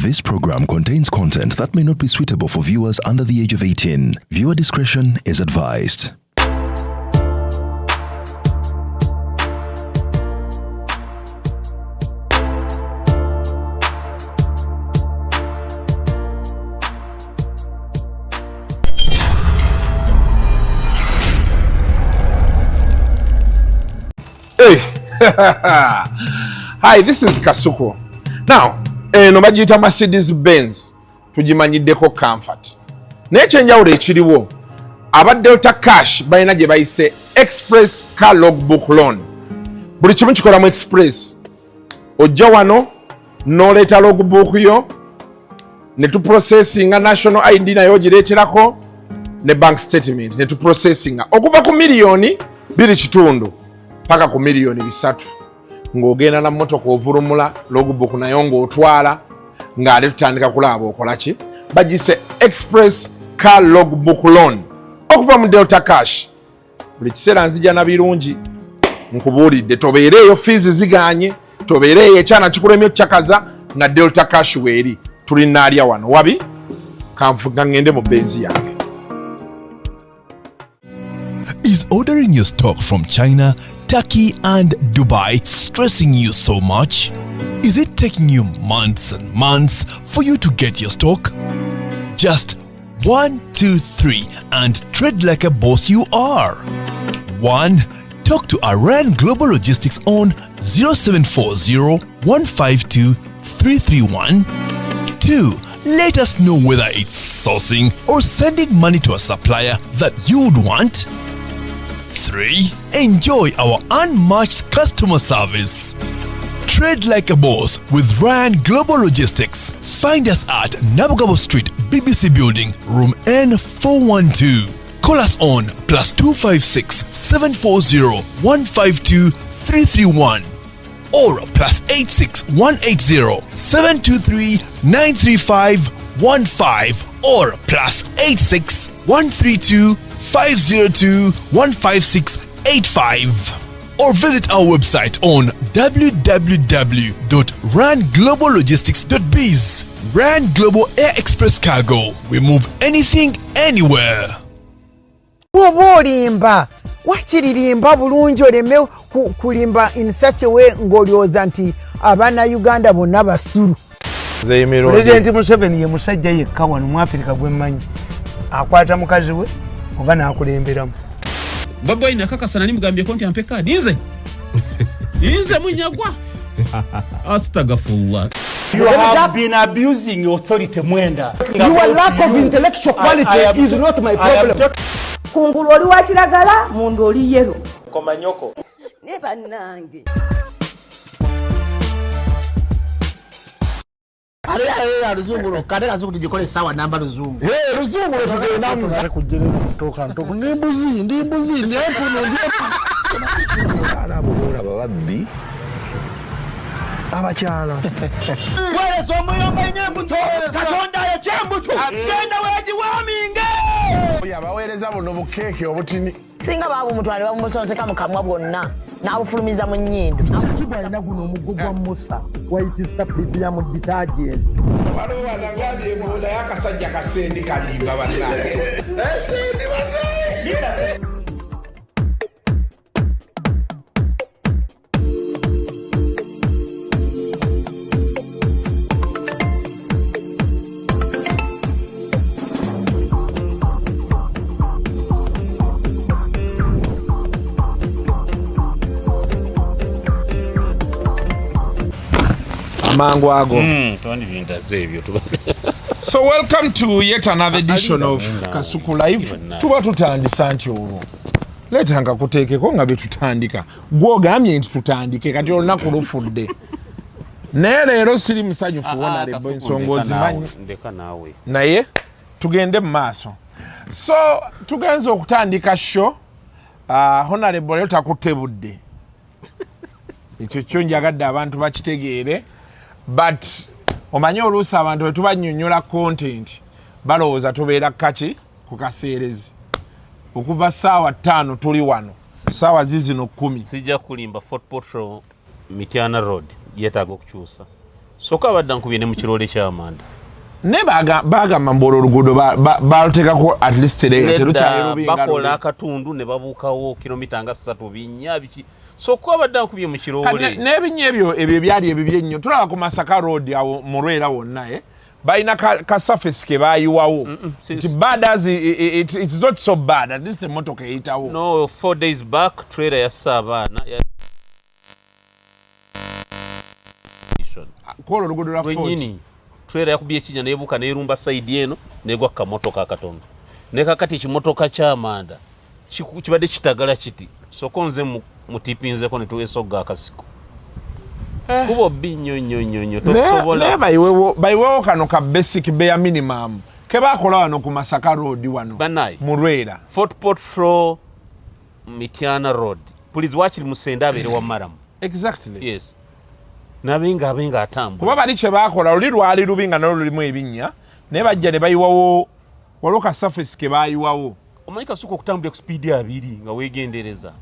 This program contains content that may not be suitable for viewers under the age of 18. Viewer discretion is advised. Hey. Hi, this is Kasuku. Now, eno bagiyita Mercedes Benz, tugimanyiddeko Comfort. Naye ekyenjawulo ekiriwo, aba Delta Cash balina gye bayise Express Car Logbook Loan. Buli kimu kikola mu Express. Ojja wano n'oleeta logbook yo ne tuprocessinga national ID nayo ogireeterako ne bank statement ne tuprocessinga okuva ku 2.2 miliyoni paka ku 3 miliyoni ng'ogenda na mmotoka ovulumula logbook nayo ng'otwala ng'ate tutandika kulaba okola ki. Bagise Express Car Logbook Loan okuva mu Delta Cash. Buli kiseera nzija na birungi, nkubuulidde, tobeereeyo fees ziganye, tobeereeyo ekyana kikulemye okucakaza nga Delta Cash weeri. Tuli naalya wano wabi kanfuga ngende mu Benz yange. Is ordering your stock from China, Turkey, and Dubai stressing you so much? Is it taking you months and months for you to get your stock? Just 1, 2, 3 and trade like a boss you are. 1. Talk to Aran Global Logistics on 0740 152 331. 2. Let us know whether it's sourcing or sending money to a supplier that you would want. 3. Enjoy our unmatched customer service. Trade like a boss with Ryan Global Logistics. Find us at Nabugabo Street, BBC Building, Room N412. Call us on +256 740 152 331 or +86 180 723 935 15 or +86 132 502 156 85 or visit our website on www.rangloballogistics.biz. Ran Global Air Express Cargo. We move anything, anywhere. Bw'oba olimba, wakiririmba bulungi, oleme kulimba in such a way ng'olowooza nti Abannayuganda bonna basiru. Pulezidenti Museveni ye musajja yekka wano mu Afirika gwe mmanyi akwata mukazi we oba n'akulemberamu. Bobi Wine akakasa nali mugambyeko nti ampe kaadi, nze munyagwa, astagfirullah. You have been abusing authority, Mwenda. Your lack of intellectual quality is not my problem. Kungulu oli wa kiragala, munda oli yellow. Komanyoko. Ne bannange. Ate luzungu lwokka, ate kazungu tugikole essaawa namba luzungu. Luzungu lwetugendamu. Kujjeretoka ntoku ndi mbuzi, ndi mbuzi, ndi empunu, ndi Abaana abo boolaba babbi abakyala. Weereza omuyomba ina embuto, Katonda ayokya embuto, genda weegiwaaminge. Abaweereza buno bukeeke obutini. Singa baabumutwala ne bamumusonseka mu kamwa bwonna n'abufulumiza mu nnyindo. Kibwa alina guno omuggo gwa Musa, White Star Premium Detergent. Waliwo wanagambye mbu naye akasajja kasendi kalimba bannange, esendi bannange. Amangu ago. Twandibindaze ebyo. So welcome to yet another edition of Kasuku Live. Tuba tutandisa nti olwo leeta nga kuteekeko nga byetutandika, gwogambye nti tutandike kati olunaku lufudde, naye leero siri musanyufu wonalebo, ensonga ozimanyi. Ndeka naawe. Naye tugende mu maaso. So tugenza okutandika show, honorable leero takutte budde, ekyo kyo njagadde abantu bakitegeere, but omanye oluusi abantu bwe tubanyonyola content balowooza tubeera kaki ku kaseerezi. Okuva 5:00 tuli wano, saawa zizino 10. Sijja kulimba, Fort Portal Mityana Road yeetaaga okukyusa. Soka abadde ankubye ne mu kiroole ky'amanda. Naye bagamba mbu olwo oluguudo baluteekako at least terukyali. Bakola akatundu ne babuukawo kilomita nga 3 binnya biki. Soka abadde ankubye mu kiroole. N'ebinnya ebyo ebyali ebibi ennyo. Tulaba ku Masaka Road awo mu Lwera wonna balina ka surface ke bayiwawo. Nti bad as it's not so bad, at least emmotoka eyitawo. No, 4 days back trailer yassa abaana. Kwolwo oluguudo lwa Fort. Trailer yakubye ekinnya neebuuka neerumba sayidi eno negwa ku kamotoka akatono. Naye kakati ekimotoka ky'amanda kibadde kitagala kiti. Soko nze mutipinzeko ne tuwesogga akasiko. Kubo bbi nnyo nnyo nnyo nnyo tosobola. Naye bayiwewo kano ka basic bare minimum ke bakola wano ku Masaka Road wano mu Lwera. Fort Portal Mityana Road. Please wakiri musende abeere wa maramu. Exactly. Yes. Nabenga abenga atambula. Kuba bali kye bakola luli lwali lubi nga nalwo lulimu ebinnya naye bajja ne bayiwawo waliwo ka surface ke bayiwawo. Omanyi kasuka okutambulira ku sipiidi 2 nga weegendereza.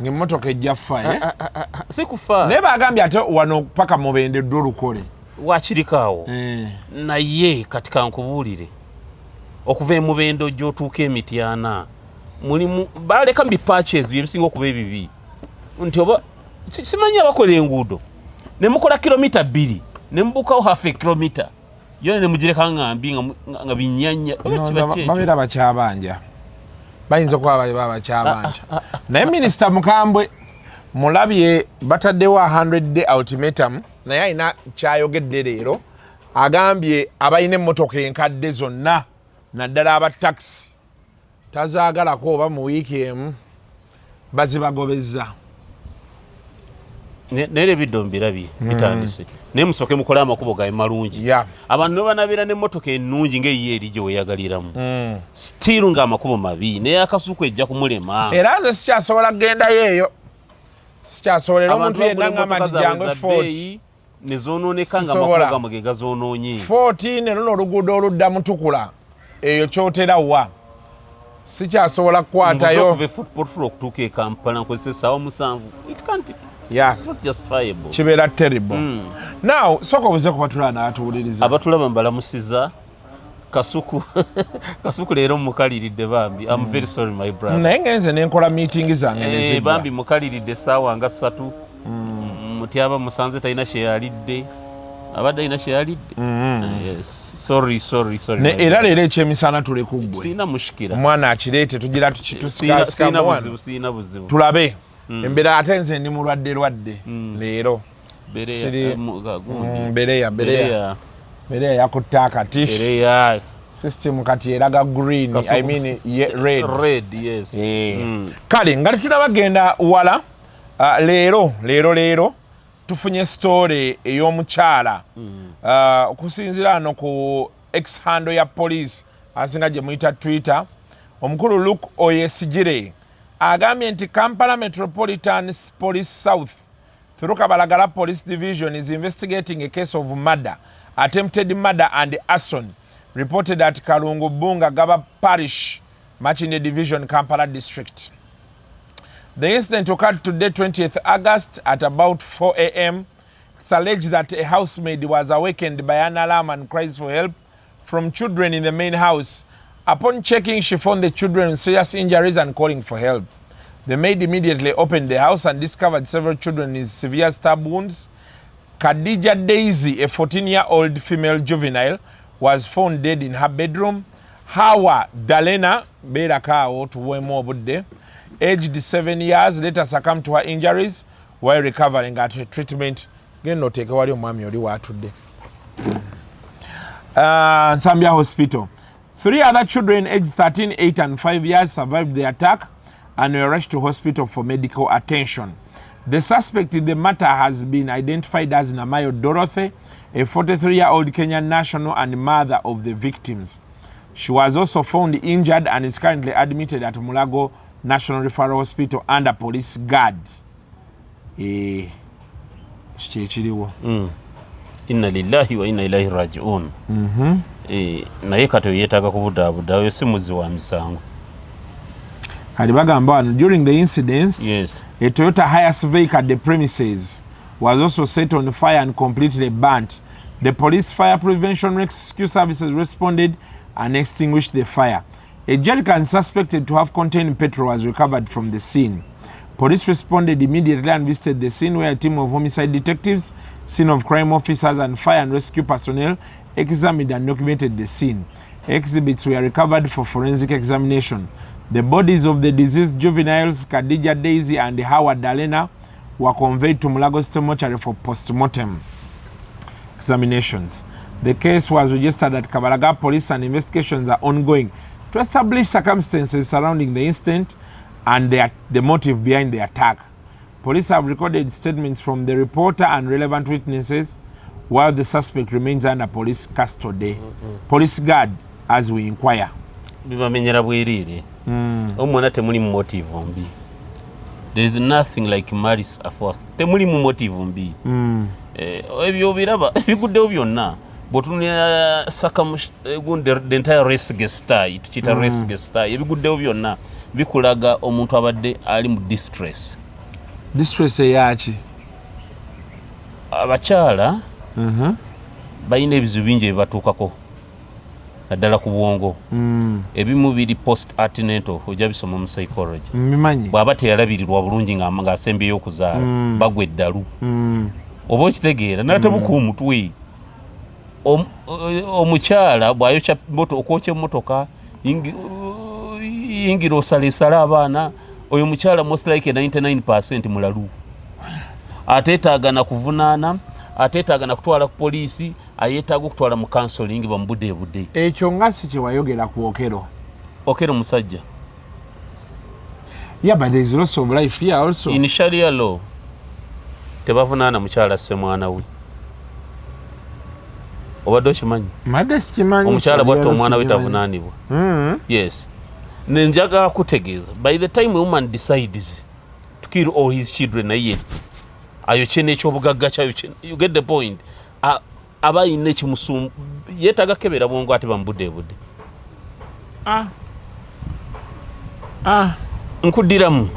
Ng'emmotoka ejja ffa. Si kufa. Naye bagambye ate wano paka Mubende ddo olukole. Wakiriko awo. Naye kati kankubuulire. Okuva e Mubende ojja otuuka e Mityana mulimu baleka mu bipatches bye bisinga okuba ebibi. Nti oba simanyi abakola enguudo ne mukola kilomita 2 ne mubuukawo half a kilomita yona ne mugireka nga mbi nga binnyanya. Babeera bakyabanja. Bayinza okuba baba bakyabanja. Naye Minisita Mukambwe mulabye bataddewo 100-day ultimatum naye alina kyayogedde leero agambye abalina emmotoka enkadde zonna naddala aba taxi tazaagalako oba mu wiiki emu bazibagobezza. Naye ebiddo mbirabye bitandise. Naye musooke mukole amakubo gae malungi. Abantu ne banabeera n'emmotoka ennungi ng'eyiyo eri gye weeyagaliramu. Still ng'amakubo mabi naye akasuku ejja kumulema. Era nze sikyasobola kugendayo eyo. Sikyasobola era omuntu yenna ngamba nti jangu Fort. Ne zoonooneka nga amakubo gammwe ge gazoonoonye. Fort ne luno oluguudo oludda Mutukula eyo kyotera wa. Sikyasobola kukwatayo. Okuva e Fort Portal okutuuka e Kampala nkozesa essaawa 7. It can't. Yeah. It's not justifiable. Kibeera terrible. Now, sooka obuze ku batulaba n'abatuwuliriza. Abatulaba mbalamusiza. Kasuku Kasuku leero mukaliridde bambi. I'm very sorry my brother. Naye ngenze ne nkola meeting zange ne ziggwa. Bambi mukaliridde essaawa nga 3. Mutyaba musanze talina kye yalidde. Abadde alina kye yalidde. Yes. Sorry, sorry, sorry. Ne era leero ekyemisana tuli ku ggwe. Sirina mushikira. Omwana akireete tugira tukitusikaasika mwana. Sirina buzibu. Tulabe. Embeera ate nze ndi mulwadde lwadde leero. Bereya. Bereya yakutte akati. Bereya. System kati eraga green, I mean red. Red, yes. Kale nga tetunabagenda wala leero tufunye story ey'omukyala. Okusinziira wano ku X handle ya police asinga gye muyita Twitter, omukulu Luke Oyesigire agambye nti Kampala Metropolitan Police South through Kabalagala Police Division is investigating a case of murder, attempted murder and arson reported at Kalungu Bunga Gaba Parish, Makindye Division, Kampala District. The incident occurred today, 20th August, at about 4 a.m. It's alleged that a housemaid was awakened by an alarm and cries for help from children in the main house. Upon checking, she found the children with serious injuries and calling for help. The maid immediately opened the house and discovered several children with severe stab wounds. Khadija Daisy, a 14-year-old female juvenile, was found dead in her bedroom. Hawa Dalena, beerako tuweemu obudde, aged 7 years, later succumbed to her injuries while recovering at her treatment. Genda oteeke wali omwami oli waatudde. Nsambya Hospital. 3 other children aged 13, 8 and 5 years survived the attack and were rushed to hospital for medical attention. The suspect in the matter has been identified as Namayo Dorothy, a 43-year-old Kenyan national and mother of the victims. She was also found injured and is currently admitted at Mulago National Referral Hospital under police guard. Kiki ekiriwo? Inna lillahi wa inna ilaihi rajiun. Naye kati yeetaaga kubudaabuda, oyo si muzzi wa misango. Kati bagamba wano, during the incidents, Yes. a Toyota Hiace vehicle at the premises was also set on fire and completely burnt. The police fire prevention rescue services responded and extinguished the fire. A jerrycan suspected to have contained petrol was recovered from the scene. Police responded immediately and visited the scene where a team of homicide detectives, scene of crime officers and fire and rescue personnel examined and documented the scene. Exhibits were recovered for forensic examination. The bodies of the deceased juveniles, Khadija Daisy and Howard Dalena, were conveyed to Mulago State Mortuary for post-mortem examinations. The case was registered at Kabalaga Police and investigations are ongoing to establish circumstances surrounding the incident and the motive behind the attack. Police have recorded statements from the reporter and relevant witnesses while the suspect remains under police custody. Police guard as we inquire. Bibamenyera bwereere. Omwana temuli mu motive mbi. There is nothing like malice aforethought. Temuli mu motive mbi. Ebyo biraba ebiguddewo byonna bw'otunulira gundi the entire res gestae, tukiyita res gestae, ebiguddewo byonna bikulaga omuntu abadde ali mu distress. Distress eyaki? Abakyala balina ebizibu bingi ebibatuukako naddala ku bwongo. Ebimu biri post antenatal, ojja bisoma mu psychology. Mbimanyi. Bw'aba teyalabirirwa bulungi ng'asembyeyo okuzaala, bagwa eddalu. Oba okitegeera, n'atabuka omutwe. Omukyala bw'ayokya okwokya emmotoka, yingira osaleesale abaana, oyo mukyala most like 99% mulalu, ateetaaga na kuvunaana, ateetaaga na kutwala ku poliisi, ayeetaaga okutwala mu counseling bamubudeebude. Ekyo nga si kye wayogera ku Okero. Okero musajja. Yeah, but there is loss of life here also. In Sharia law tebavunaana mukyala asse mwana we. Obadde okimanyi? Mbadde sikimanyi. Omukyala bwatta Sharia omwana we sikimanyi. tavunaanibwa. Yes, nenjagala kutegeeza, by the time a woman decides to kill all his children, naye ayokye n'ekyobugagga kyayokye, you get the point, aba ayina ekimusumbu, yeetaaga kebera bwongo ate bamubudeebude. Ah. Ah. Nkuddiramu.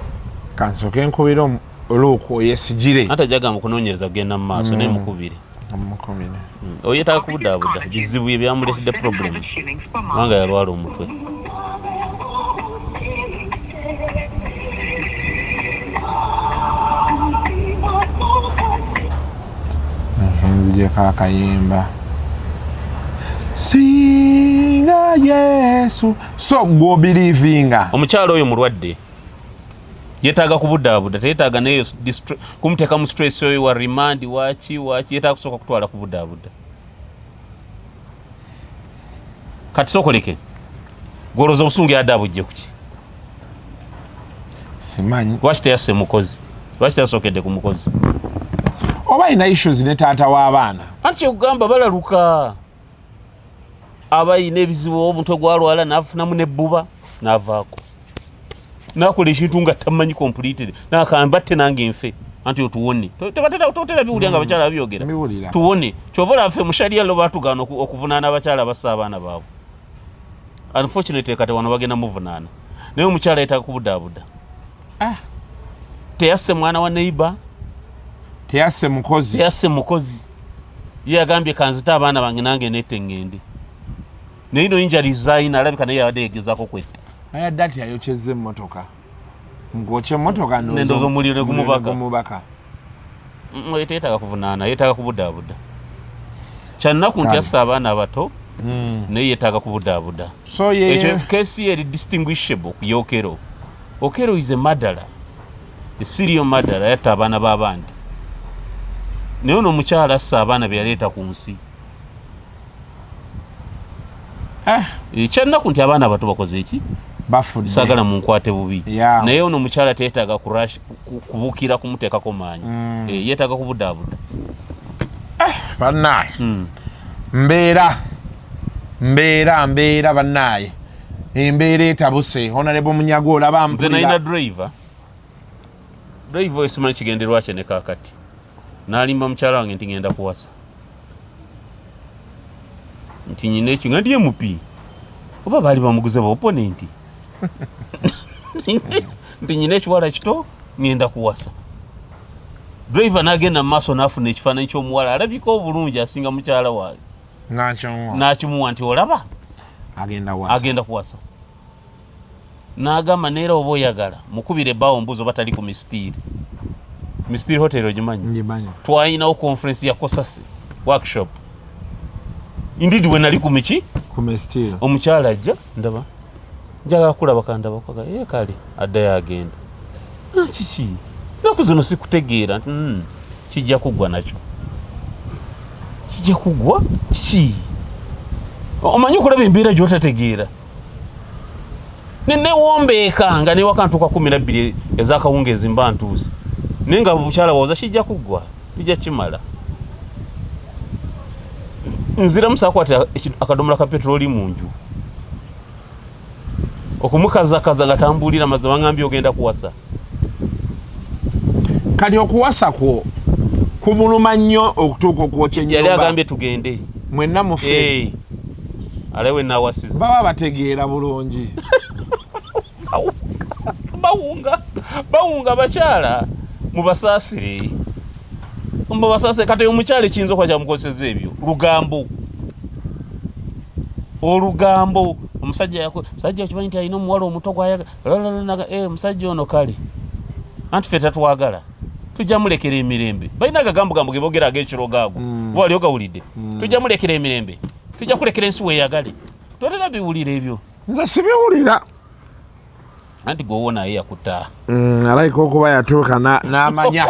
Kansooke nkubire oluuku oyesigire. Ate ajagamba kunoonyereza kugenda mu maaso. Naye mukubire. Mukubire. Oyo yeetaaga kubudaabuda, bizibu bye byamuleetedde problem kubanga yalwala omutwe. Nzijeko akayimba singa Yesu so gwobelievinga. Omukyala oyo mulwadde, yeetaaga kubudaabuda, teyetaaga naye kumuteeka mu stress oyo wa remand waki waki, yeetaaga kusooka kutwala kubudaabuda. Kati sookoleke gwolowooza obusungu yadde abujje kuki? Simanyi. Lwaki teyasse mukozi? Lwaki teyasookedde ku mukozi? Oba alina issues ne taata w'abaana. Anti kyekugamba balaluka, aba ayina ebizibu, omutwe gwalwala nafunamu nebbuba navaako nakola ekintu nga tamanyi completed, nakamba tte nange nfe anti otuwone. Totera biwulira nga abakyala babyogera? Mbiwulira. Tuwone. Kyova olaba ffe mu Sharia law batugaana okuvunaana abakyala bassa abaana baabwe. Unfortunately kati wano bagenda muvunaana, naye omukyala yetaaga kubudaabuda. Teyasse mwana wa neighbor. Teyasse mukozi. Teyasse mukozi. Ye yagambye kanzite abaana bange nange nette ŋŋende, naye no injuries zayina alabika naye yabadde yegezaako kwetta. Ayadde ati ayokyezza emmotoka, ngwokya emmotoka. Nendowooza omuliro ne gumubaka. Gumubaka. Oyo teyeetaaga kuvunaana, yeetaaga kubudaabuda. Kyannaku nti Kale. asse abaana abato, naye yeetaaga kubudaabuda. So ye Ekyo case ye eri distinguishable ku y'Okero. Okero is a murderer, a serial murderer, yatta abaana b'abandi, naye ono omukyala asse abaana be yaleeta ku nsi. Kyannaku nti abaana abato bakoze eki? Bafudde. Saagala munkwate bubi, naye ono omukyala teyeetaaga kubukira kumuteekako maanyi. Yeetaaga kubudaabuda. Bannaaye, mbeera mbeera mbeera, bannaaye, embeera etabuse. Honorable Munyago, olaba Nze nalina mpulira. driver oyo simanyi kigenderwa kye ne kaakati n'alimba mukyala wange nti ngenda kuwasa, nti nyina ekyo nga ndi MP, oba baali bamuguze ba opponent, nti nyina ekiwala kito ngenda kuwasa. Driver n'agenda mu maaso n'afuna ekifaananyi ky'omuwala alabika obulungi asinga mukyala wange, n'akimuwa nti olaba agenda kuwasa. N'agamba neera oba oyagala mukubire ebbaawo mbuzi oba tali ku Misitiiri. Misitiiri Hotel ogimanyi? Twalinawo conference ya Kosasi workshop. Indeed we nali ku miki omukyala ajja ndaba njagala kulaba kandaba kwaga ye kale addayo agenda. Ah, kiki naku zino sikutegeera nti kijja kuggwa nakyo kijja kuggwa kiki omanyi okulaba embeera gyotategeera newombeeka nga newaka ntuuka 12 ez'akawungeezi mba ntuuse naye nga bukyala bwoza kijja kuggwa kijja kimala nziramu sakwatira akadomola ka petroli mu nju okumukazakaza nga tambuulira mazima ngambye ogenda kuwasa. Kati okuwasa kwo kumuluma nnyo okutuuka okwokya ennyumba. Yali agambye tugende mwenna mufe. Hey. Alewe nawasiza. Baba bategeera bulungi. Bawunga bawunga bakyala mubasaasire mubasaasire. Kati omukyala ekiyinza okuba kyamukoseza ebyo lugambo olugambo omusajja omusajja okimanyi nti alina omuwala omuto gwayagala omusajja ono kale anti ffe tatwagala tujja mulekera emirembe. Balina agagambogambo ge boogera ag'ekirogo ago oba wali ogawulidde. Tujja mulekera emirembe, tujja kulekera ensi weeyagale. Totera biwulira ebyo. Nze sibiwulira. Anti gwowo naye yakuta. Alayika okuba yatuuka n'amanya.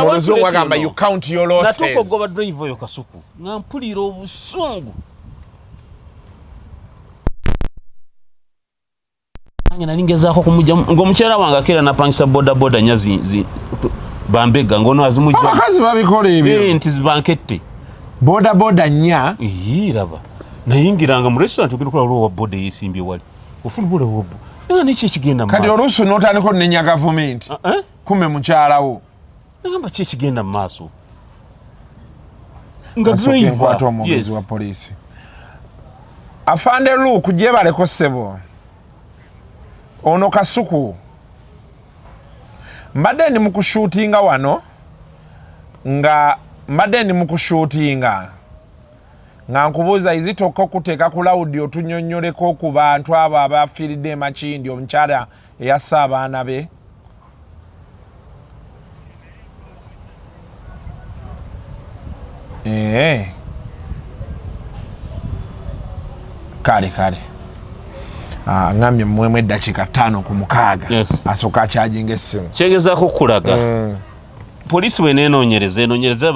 Mu luzungu agamba you count your losses. Natuuka okugoba drive oyo Kasuku nga mpulira obusungu. Nange nali ngezaako kumugyamu ng'omukyala wange akeera napangisa bodaboda nnya bambega ng'ono azimugya. Abakazi babikola ebyo. Nti zibankette. Bodaboda nnya. Raba nayingiranga mu restaurant ogenda okulaba olwo owa boda eyeesimbye wali. Ofuna oba owa neki ekigenda mu maaso. Kati oluusi n'otandika onenya gavumenti. Kume mukyalawo. Nagamba ki ekigenda mu maaso. Nga driver. Nkwata omwogezi wa poliisi. Afande Luke gyebaleko ssebo. Ono Kasuku. Mbadde ndi mu kushuutinga wano nga mbadde ndi mu kushuutinga nga nkubuuza izitoka okuteeka ku lawudi otunyonnyoleko ku bantu abo abafiiridde e Makindye omukyala eyasse abaana be. Kale kale ngambye muwemu eddakiika 5 ku 6 asooka akyajinga essimu. Kyegezaako okukulaga poliisi bw'eneenoonyereza enoonyereza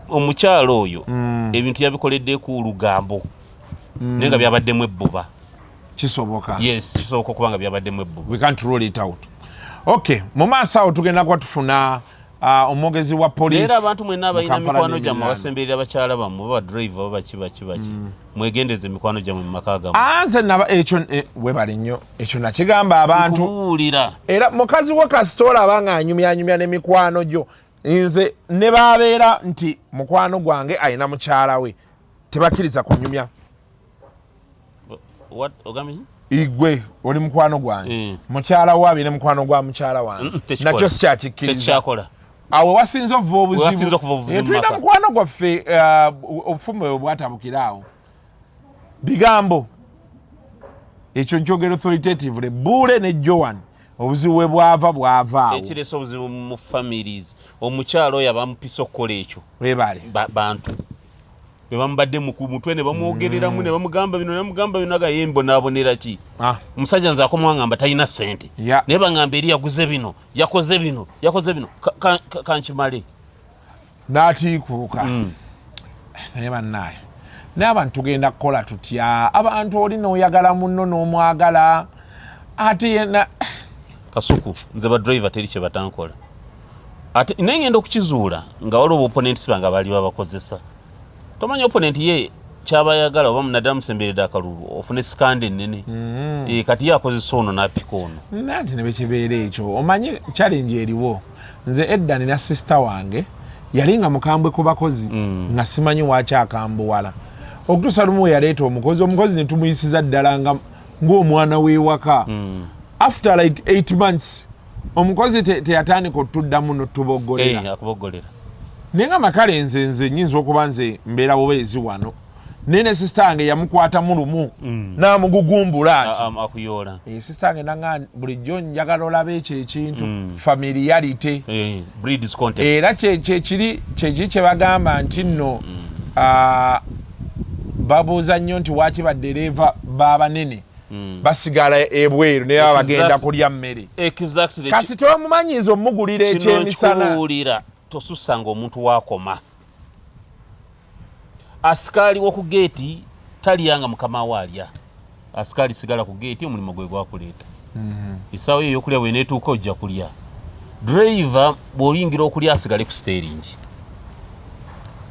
omukyalo oyo ebintu yabikoledde ku lugambo naye nga byabaddemu ebbuba. Kisoboka. Yes, kisoboka okuba nga byabaddemu ebbuba. We can't rule it out. Okay, mu maaso awo tugenda kuba tufuna omwogezi wa poliisi. Era abantu mwenna abalina mikwano gyammwe abasemberera bakyala bammwe baba driver baba ki baki baki mwegendeze emikwano gyammwe mu maka gammwe. Nze naba ekyo webale nnyo ekyo nakigamba abantu. Nkubuulira. Era mukazi wo kasita olaba ng'anyumyanyumya n'emikwano gyo nze ne babeera nti mukwano gwange alina mukyala we tebakkiriza kunyumya. Igwe oli mukwano gwange mukyala we abeere mukwano gwa mukyala wange nakyo sikyakikkiriza. Awo wasinze okuva obuzibu tulina mukwano gwaffe obufumbo bwe bwatabukira awo bigambo ekyo nkyogera authoritatively Buule ne Joan obuzibu bwe bwava bwava awo. Ekireese obuzibu mu families omukyala oyo abamupisa okukola ekyo webale bantu bwe bamubadde mu mutwe ne bamwogereramu ne bamugamba bino ne bamugamba bino aga ye mbonaabonera ki. Omusajja nze akomawo ngamba talina ssente naye bangamba eri yaguze bino yakoze bino yakoze bino kankimale n'atiikuuka. Naye bannaaye naye abantu tugenda kukola tutya? Abantu oli n'oyagala munno n'omwagala ate yenna Kasuku nze ba driver teri kye batankola ate naye ngenda okukizuula nga waliwo opponents bange abaali babakozesa. Tomanyi opponent ye kyabayagala oba naddala musemberedde akalulu ofune sikanda ennene. Kati ye akozesa ono n'apika ono. Nanti ne bekibeera ekyo omanyi challenge eriwo. Nze edda nina sister wange yali nga mukambwe ku bakozi nga simanyi waaki akambuwala okutuusa lumu we yaleeta omukozi omukozi ne tumuyisiza ddala nga ng'omwana w'ewaka. After like 8 months Omukozi teyatandika otuddamu notuboggolera. Eh, akuboggolera. Naye nga makale nze nyinza okuba nze mbeera bubeezi wano, naye ne sisita wange yamukwatamu lumu n'amugugumbula ati akuyoola. Eh, sisita wange nanga bulijjo njagala olaba ekyo ekintu familiarity. Eh, breeds contact. Era kyekiri kyekiri kye bagamba nti nno ah, babuuza nnyo nti waki baddereeva b'abanene basigala ebweru naye baba bagenda kulya mmere. Kasita omumanyiiza omugulira Kino ekyemisana. nkikubuulira, tosusanga omuntu wakoma. Asikaali woku geeti talya nga mukama we alya. Asikaali sigala ku geeti, omulimu gwe gwakuleeta. Essaawa yo eyokulya bweneetuuka ojja kulya. Driver bw'oyingira okulya asigale ku steering.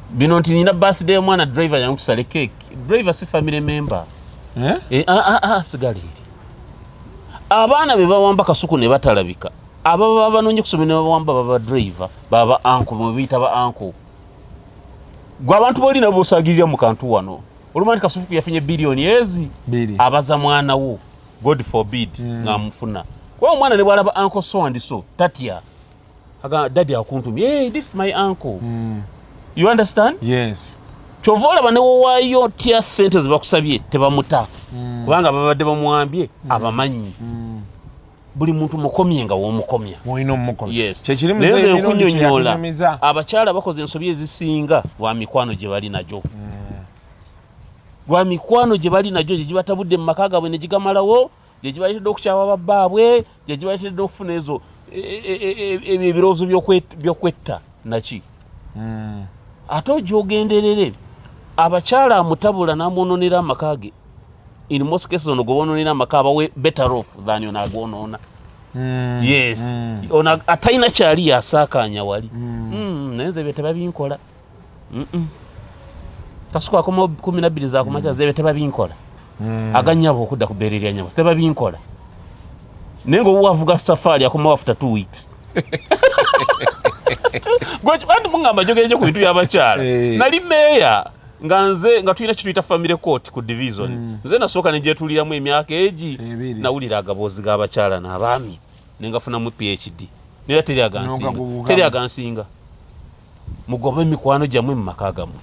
Bino nti nina birthday y'omwana, driver yangu tusale cake, driver si family member. Eh? Eh, ah, ah, ah, sigala eri. Abaana be bawamba Kasuku ne batalabika, ababa banoonye kusoma ne babawamba, baba driver, baba uncle, mwe biyita ba uncle. Gwe abantu boli nabo bosagirira mu kantu wano, oluma nti Kasuku yafunye biliyoni ezi Biri. Abaza mwana wo, God forbid, ng'amufuna, kuba omwana ne bwalaba uncle so and so tatya. Aga daddy akuntumye, hey, this is my uncle. You understand? Yes. Kyova olaba ne wowaayo tya sente zebakusabye tebamuta, kubanga babadde bamuwambye abamanyi. Buli muntu mukomye nga womukomya. Olina omukomya. Yes. Kyekiri Naye muzeeyi nze Mirundi kye nkunyonnyola, yatunyumiza. Abakyala bakoze ensobi ezisinga lwa mikwano gye bali nagyo, lwa mikwano gye bali nagyo gye gibatabudde mu maka gaabwe ne gigamalawo, gye gibaleetedde okukyawa babbaabwe, gye gibaleetedde okufuna ezo ebyo ebirowoozo by'okwetta naki. Ate ojja ogenderere abakyala amutabula n'amwononera amaka ge. In most cases ono gwe bononera amaka abawe better off than ono agwonoona. Yes, ono atalina kyali yasaakanya wali. Naye nze ebyo tebabinkola. Kasuku akoma 12 zakumakya, ze ebyo tebabinkola. Aganyabo okudda ku bbeere lya nyabo tebabinkola, naye nga owavuga safaari akomawo after 2 weeks. Anti mugamba njogera nnyo ku bintu by'abakyala. Nali meeya nga nze nga tulina kituyita family court ku division. Nze nasooka negyetuliramu emyaka egi, nawulira agaboozi g'abakyala n'abaami nengafunamu PhD, nera teri agansinga. N'ogagubuukamu. Teri agansinga. Mugobe emikwano gyammwe mu maka gammwe.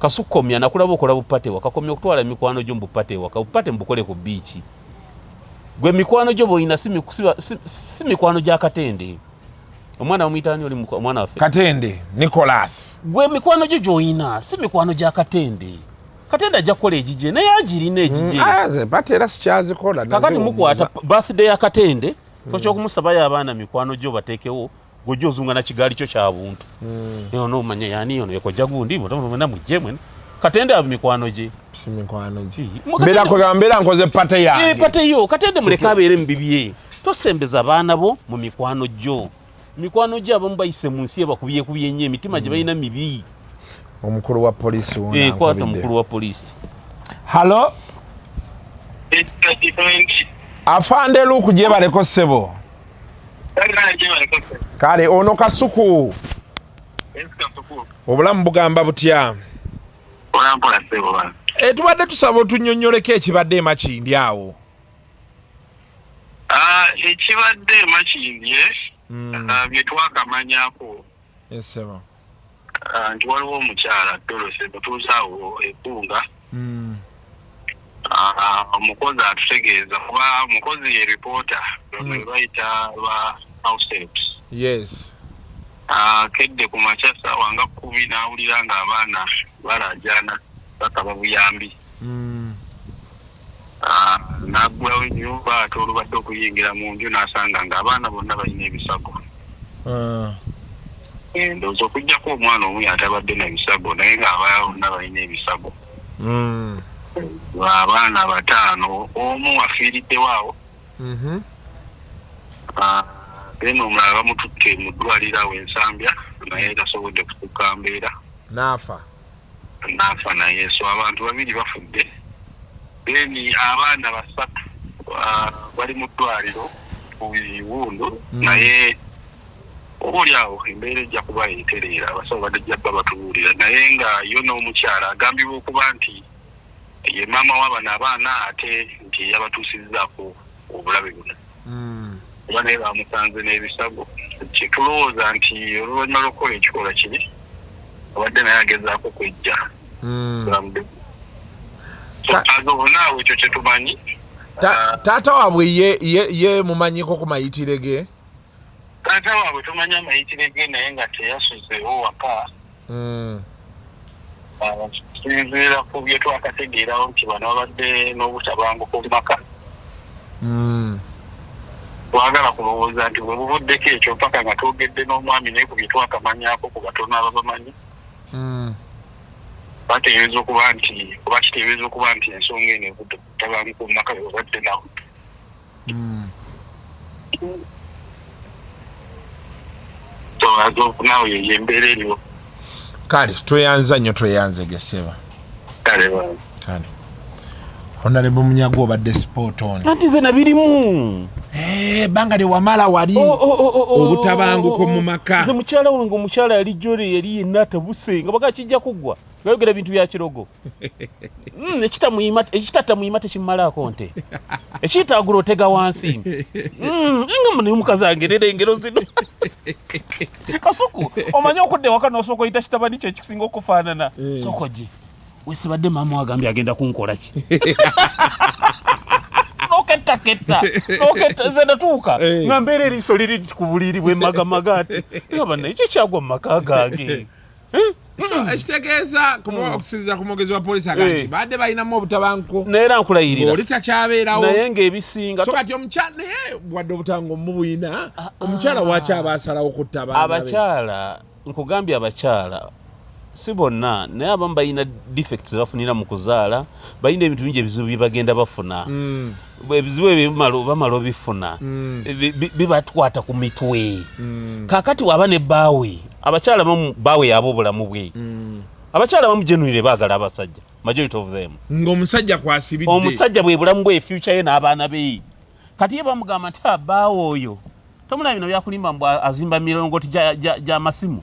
Kasukomya nakulaba okola bupate ewaka, komya okutwala emikwano gyo mu bupate ewaka. Bupate mubukole ku biiki. Gwe mikwano gyo boyina si mikwano gya Katende. Omwana bamuyita ani oli omwana waffe? Katende Nicholas. Gwe mikwano gyo gy'oyina si mikwano gya Katende. Katende ajja kukola egigye, naye agirina egigye. Ah, nze party era sikyazikola. Kakati mukwata birthday ya Katende, so kyokumusabayo abaana mikwano gyo bateekewo, gojja ozunga na kigaali kyo kya buntu. Ono omanya yani ono ekojja gundi mwena mujje mwena. Katende abo mikwano gye. Si mikwano gye. Mu Mbeera kwegamba mbeera nkoze party yange. Eh, party yo. Katende muleke abeere mu bibye. Tosembeza abaana bo mu mikwano gyo. Mikwano gyo abamu bayise mu nsi ebakubyekubye nnyo, emitima gye balina mibi. Omukulu wa poliisi wuno Eh, kwata ankubidde. omukulu wa poliisi. Halo, afande Luku, gyebaleko ssebo. Kale ono Kasuku, obulamu bugamba butya? E, tubadde tusaba otunnyonnyoleko ekibadde emakindi awo. Ah, ekibadde emakindye, bye twakamanyako Esebo. Nti waliwo omukyala Dorothy mutuuze awo ekunga. Omukozi atutegeeza kuba omukozi ye ripoota bwe bayita ba house helps. Akedde ku makya ssaawa nga 10 n'awulira ng'abaana balaajana bakaba buyambi. N'aggulawo ennyumba, ate olubadde okuyingira mu nju n'asanga ng'abaana bonna balina ebisago. Eh, ndowooza okuggyako omwana omu yatabadde na bisago, naye ng'abalala bonna balina ebisago. Abaana bataano, omu afiiriddewo awo. Then omulala bamututte mu ddwaliro awo Ensambya, naye tasobodde kutuuka mbeera. N'afa. N'afa naye. So abantu babiri bafudde, then abaana basatu bali mu ddwaliro ku biwundu, naye oba oli awo embeera ejja kuba etereera, abasawo badajja bba batubuulira. Naye nga yo n'omukyala agambibwa okuba nti ye maama w'abano abaana, ate nti yabatuusizzaako obulabe buno. Oba naye bamusanze n'ebisago. Kyetulowooza nti oluvannyuma lw'okukola ekikolwa kiri, abadde naye agezaako kwejja bulamu bwe. So as of now ekyo kyetumanyi. Taata waabwe ye mumanyiko ku mayitire ge? Taata waabwe tumanyi amayitire ge, naye nga teyasuzeewo waka. Tusinziira ku bye twakategeerawo nti bano babadde n'obutabanguko mu maka. Twagala kulowooza nti bwe buvuddeko ekyo paka nga twogedde n'omwami, naye ku bye twakamanyaako ku batono ababamanyi, bateebereza okuba nti oba kiteebereza okuba nti ensonga eno evudde ku butabanguko mu maka bwe babadde nabo. So as of now yeyo embeera eriwo. Kale tweyanza nnyo, tweyanzege ssebo. Kale bye. Kale, Honorable Munyagwa, obadde spot on. Anti nze nabirimu. Ebbanga lye wamala wali obutabanguko mu maka. Nze mukyala wange, omukyala yali jole, yali yenna atabuse nga baga kijja kuggwa, ngayogera ebintu bya kirogo. Ekitatamuyima tekimumalaako nte, ekiyitaagula otega wansi. Nga munaye omukazi angerera engero zino. Kasuku, omanyi okudda ewaka nosooka oyita kitabani kye ekikusinga okufaanana, sooka ojje wesibadde, maama wagambye agenda kunkola ki, nokettaketta noketta. Nze natuuka nga mbeera eriiso liri ku buliri bwemagamaga ati nga bannaye kyekyagwa mu maka gange. So ekitegeeza okusinziira ku mwogezi wa poliisi aga nti badde balinamu obutabanguko. Naye era nkulayirira. Oli takyabeerawo. Naye ng'ebisinga So kati omukyala, naye wadde obutango mubuyina, omukyala waki aba asalawo kutta abaana be? Abakyala, nkugambye, abakyala si bonna, naye abamu balina defects bafunira mu kuzaala, balina ebintu bingi ebizibu bye bagenda bafuna. Ebizibu ebyo bamala obifuna, bibakwata ku mitwe. Kakati waba ne bbaawe, abakyala bamu bbaawe yaba obulamu bwe. Abakyala bamu genuinely baagala abasajja, majority of them. Ng'omusajja kwasibidde. Omusajja bwe bulamu bwe, future ye n'abaana be. Kati ye bamugamba nti, "Ah, bbaawe oyo tomulaba bino byakulimba mbu azimba mirongoti gy'amasimu."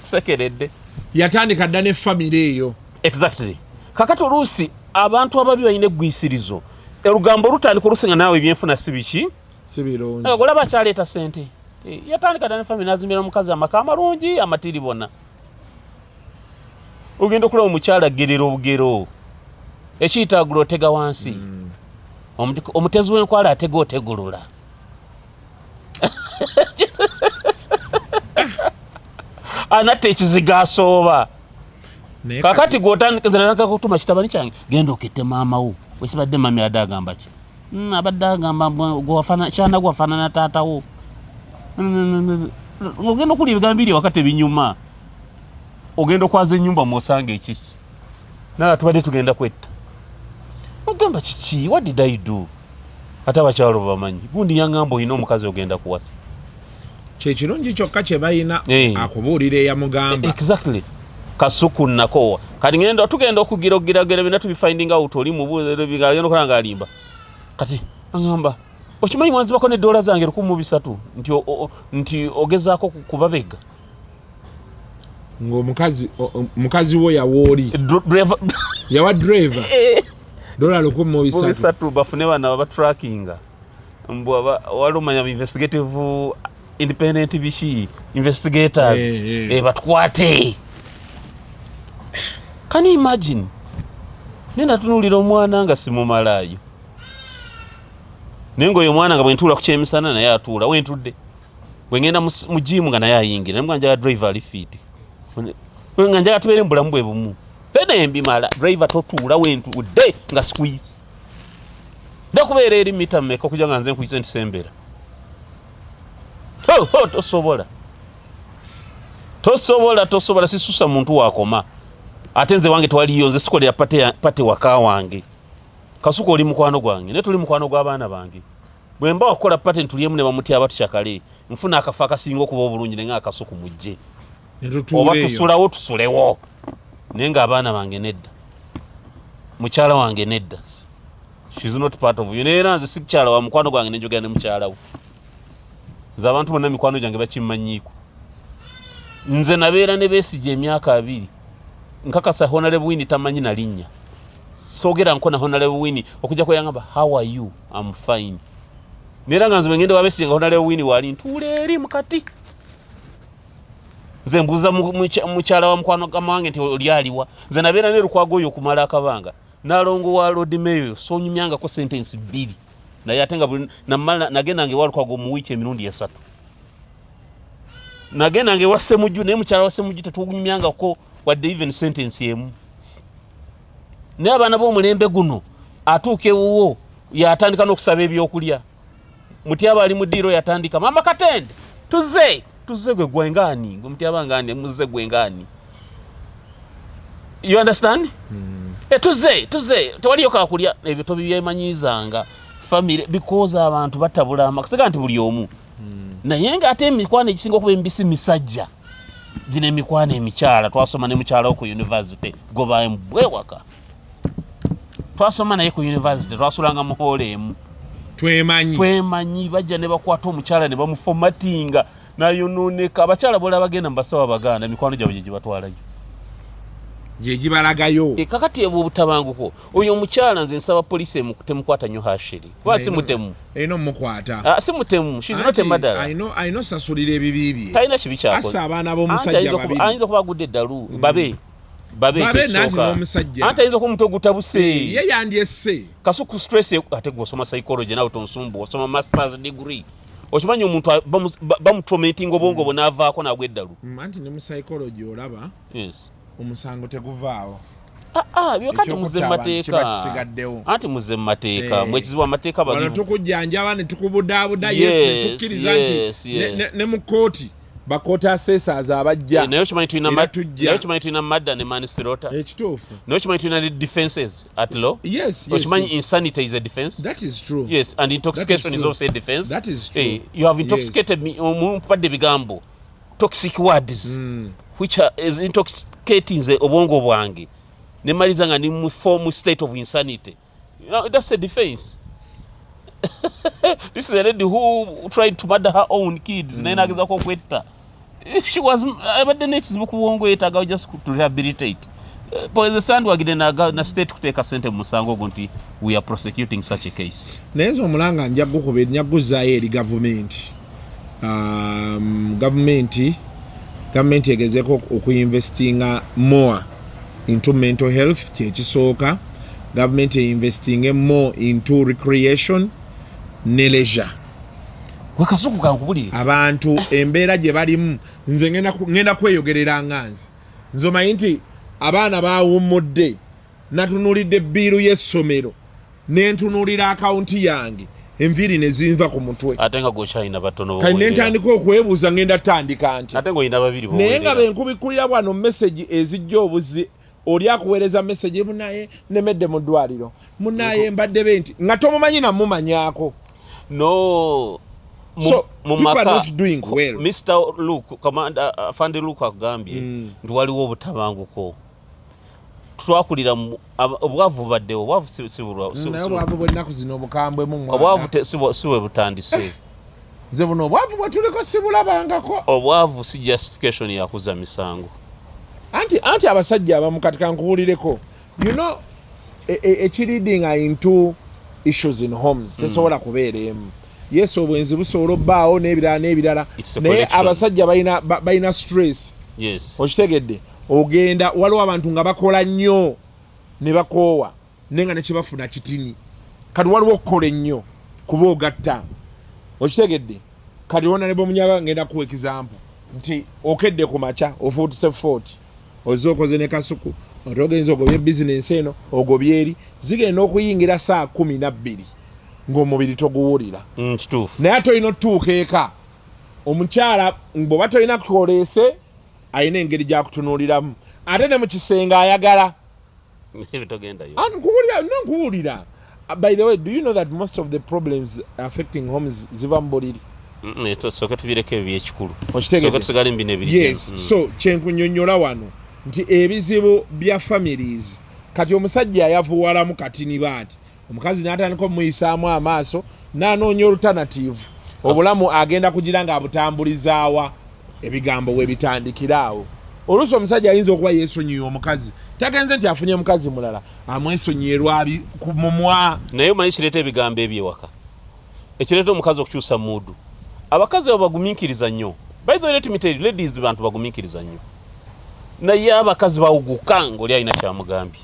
Kusekeredde. Yatandika dda ne famire eyo. Exactly. Kakati oluusi abantu ababi balina eggwisirizo, olugambo olutandika oluusi nga naawe ebyenfuna si biki. Si birungi. Olaba akyaleeta sente. Yatandika dda ne famire, n'azimbira omukazi amaka amalungi amatiri bona. Ogenda okulaba omukyala gerera obugero, ekiyitaagula otega wansi. Omutezi w'enkwala atega otegulula. Anatta ekiziga asooba. Naye Kakati gwotandika kutuma kitabani kyange, genda okette maama wo wesibadde, mami adde agamba ki? Abadde agamba kyana gwafaanana taata wo. Ogenda okulya ebigambo biri ewaka tebinyuma, ogenda okwaza ennyumba mwosanga ekisi, naye tubadde tugenda kwetta. Ogamba kiki? What did I do? Ate abakyalo bamanyi gundi yaŋŋamba olina omukazi ogenda kuwasa. Kyekirungi kyokka kye balina, akubuulira eyamugamba. Exactly. Kasuku nakowa kati ngenda tugenda okugira okugiragera byonna tubifinding out, oli mubuagenda okola nga alimba. Kati aŋŋamba, okimanyi mwanzibako ne dola zange 1300 nti nti ogezaako kubabega. Ng'omukazi mukazi wo yawooli yawa driver dola 1300. Bisatu bafune bana babatrackinga mbu wali omanya investigative independent biki investigators. Batwate. Can you imagine? Naye natunuulira omwana nga simumalaayo, naye ngaoyo omwana nga bwentuula ku kyemisana naye atuula wentudde, bwe ngenda mu gym nga naye ayingira, naye nga njagala driver ali fit, nga njagala tubeere mu bulamu bwe bumu pene mbimala. Driver totuula wentudde nga sikuyise, ndakubeera eri mita mmeka okuja nga nze nkuyise nti sembera. Ho, ho, tosobola, tosobola, tosobola. Sisusa muntu wakoma ate nze wange twaliyo, nze sikolera party waka wange. Kasuka oli mukwano gwange, naye tuli mukwano gw'abaana bange. Bwe mba wakukola party ntulyemu ne bamuti abatukyakale, nfuna akafo akasinga okuba obulungi, naye nga Akasuku mujje oba tusulawo tusulewo, naye nga abaana bange nedda, mukyala wange nedda, she's not part of you. Naye era nze si mukyala wa mukwano gwange, nenjogera ne mukyala we. Nze abantu bonna mikwano gyange bakimmanyiiko. Nze nabeera ne Besigye emyaka 20, nkakasa Honorable Winnie tamanyi na linnya. Soogera nko na Honorable Winnie okujja kweyangamba, "How are you?" "I'm fine." Naye nga nze bwe ngenda wabesinga honale wini wali ntuula eri mukati. Nze mbuuza mukyala wa mukwano gwange nti oli aliwa. Nze nabeera ne Lukwago oyo okumala akabanga. Nalongo wa Lord Mayor sonyumyangako sentence bbiri. Naye ate nga namala nagendanga ewa Lukwago mu wiiki emirundi esatu. Nagendanga ewa Ssemujju naye mukyala wa Ssemujju tetunyumyangako wadde even sentence emu. Naye abaana b'omulembe guno atuuka ewuwo yatandika n'okusaba ebyokulya. Mutyaba ali mu ddiiro yatandika mama Katende tuzze tuzze gwe gwengaani gwe mutyaba ngaani muzze gwengaani. You understand? Tuzze tuzze tewaliyo kakulya ebyo tobyemanyiizanga family because abantu batabula amaka siga nti buli omu. Naye ng'ate emikwano egisinga okuba emibisi misajja gino emikwano emikyala twasoma ne mukyala wo ku university goba mbwewaka twasoma naye ku university twasulanga mu hall emu twemanyi bajja ne bakwata omukyala ne bamuformatinga nayonooneka. Abakyala bola bagenda mu basawo abaganda mikwano gyabwe gye gibatwalayo gye gibalagayo. Kakati obwo obutabanguko oyo omukyala nze nsaba poliisi temukwata nnyo hashiri kuba si mutemu. Erina omukwata. Si mutemu, she's not a murderer. Alina osasulira ebibi bye. Talina kibi kyakoze. Assa abaana b'omusajja babiri. Ayinza okuba agudde eddalu babe babe Babe nanti n'omusajja. Anti ayinza okuba omutwe gutabuse. Ye yandyesse. Kasuku stress ate gwe osoma psychology nawe tonsumbu osoma masters degree. Okimanyi omuntu bamutormentinga obwongo bwe n'avaako n'agwa eddalu. Anti ne mu psychology olaba. Yes. Omusango teguvaawo. Byokati muze mu mateeka. Anti muze mu mateeka. Mwekizibu amateeka bano tukujjanjaba ne tukubudaabuda yes ne tukkiriza nti ne mu kkooti bakooti assessors abajja. Naye okimanyi tulina murder ne manslaughter. Ekituufu. Naye okimanyi tulina ne defenses at law. Yes. Okimanyi insanity is a defense. That is true. Yes, and intoxication is also a defense. That is true. You have intoxicated me omumpadde ebigambo toxic words which are is intoxicating nze obwongo bwange nemaliza nga ndi mu form state of insanity. You know, that's a defense. This is a lady who tried to murder her own kids naye nagezako okwetta. She was abadde n'ekizibu ku bwongo yeetaaga just to rehabilitate. The sandwagide na state kuteeka sente mu musango ogwo nti we are prosecuting such a case. Naye nze omulanga nja gukuba nja guzzaayo eri gavumenti. Gavumenti egezeeko okuinvestinga more into mental health kyekisooka. Gavumenti einvestinge more into recreation ne leisure. Wekasuku kankubulire. Abantu embeera gye balimu nze ngenda kweyogerera nga nze. Nze omanyi nti abaana bawummudde natunuulidde bill y'essomero nentunuulira akawunti yange enviiri ne zinva ku mutwe. Ate nga gwokyalina batono. Kati nentandika okwebuuza ngenda tandika nti ate ng'olina babiri naye nga benkubikkulira bwano message ezijja obuzi oli akuweereza message munaye nemedde mu ddwaliro munaye mbadde be nti nga tomumanyi namumanyaako. No. So, people are not doing well. Mr. Luke, Commander Afande Luke akugambye nti waliwo obutabanguko. Twakulira obwavu bubaddewo, obwavu si Naye obwavu bw'ennaku zino obukambwemu mwana. Obwavu si bwe butandise. Nze buno obwavu bwe tuliko sibulabangako. Obwavu si justification ya kuzza misango. Anti abasajja abamu kati kankubuulireko. You know, ekileading into issues in homes tesobola kubeera emu. Yes, obwenzi busobola obbaawo n'ebirala n'ebirala. Naye abasajja balina stress. Yes. Okitegedde ogenda waliwo abantu nga bakola nnyo ne bakoowa naye nga nekibafuna kitini. Kati waliwo okukola ennyo kuba ogatta. Okitegedde kati wona ne bwomunyaga ngenda kuwa example nti okedde ku makya ofuutuse 40 ozze okoze ne kasuku ate ogenza ogobye bizinensi eno ogobye eri zigenda okuyingira saa 12 ng'omubiri toguwulira. Kituufu. Naye ate olina otuuka eka omukyala bw'oba tolina kukoleese alina engeri gy'akutunuuliramu ate ne mu kisenge ayagala. Nkuwulira. By the way, do you know that most of the problems affecting homes ziva mu buliri? Tusooke tubireko ebyo ebyekikulu. Okitegedde? Tusigale mu bino ebiri. Yes, so kyenkunyonnyola wano nti ebizibu bya families kati omusajja ayavuwalamu katini baati omukazi n'atandika omuyisaamu amaaso n'anoonya alternative obulamu agenda kugira ng'abutambulizaawa ebigambo we bitandikira awo. Oluusi omusajja ayinza okuba yeesonyiye omukazi tagenze nti afunye mukazi mulala amwesonyiye lwabi ku mumwa. Naye omanyi kireeta ebigambo ebyewaka Ekireeta omukazi okukyusa mood, abakazi abo bagumiikiriza nnyo. By the way, let me tell you, ladies bantu bagumiikiriza nnyo, naye abakazi bawuguka ng'oli alina kyamugambye.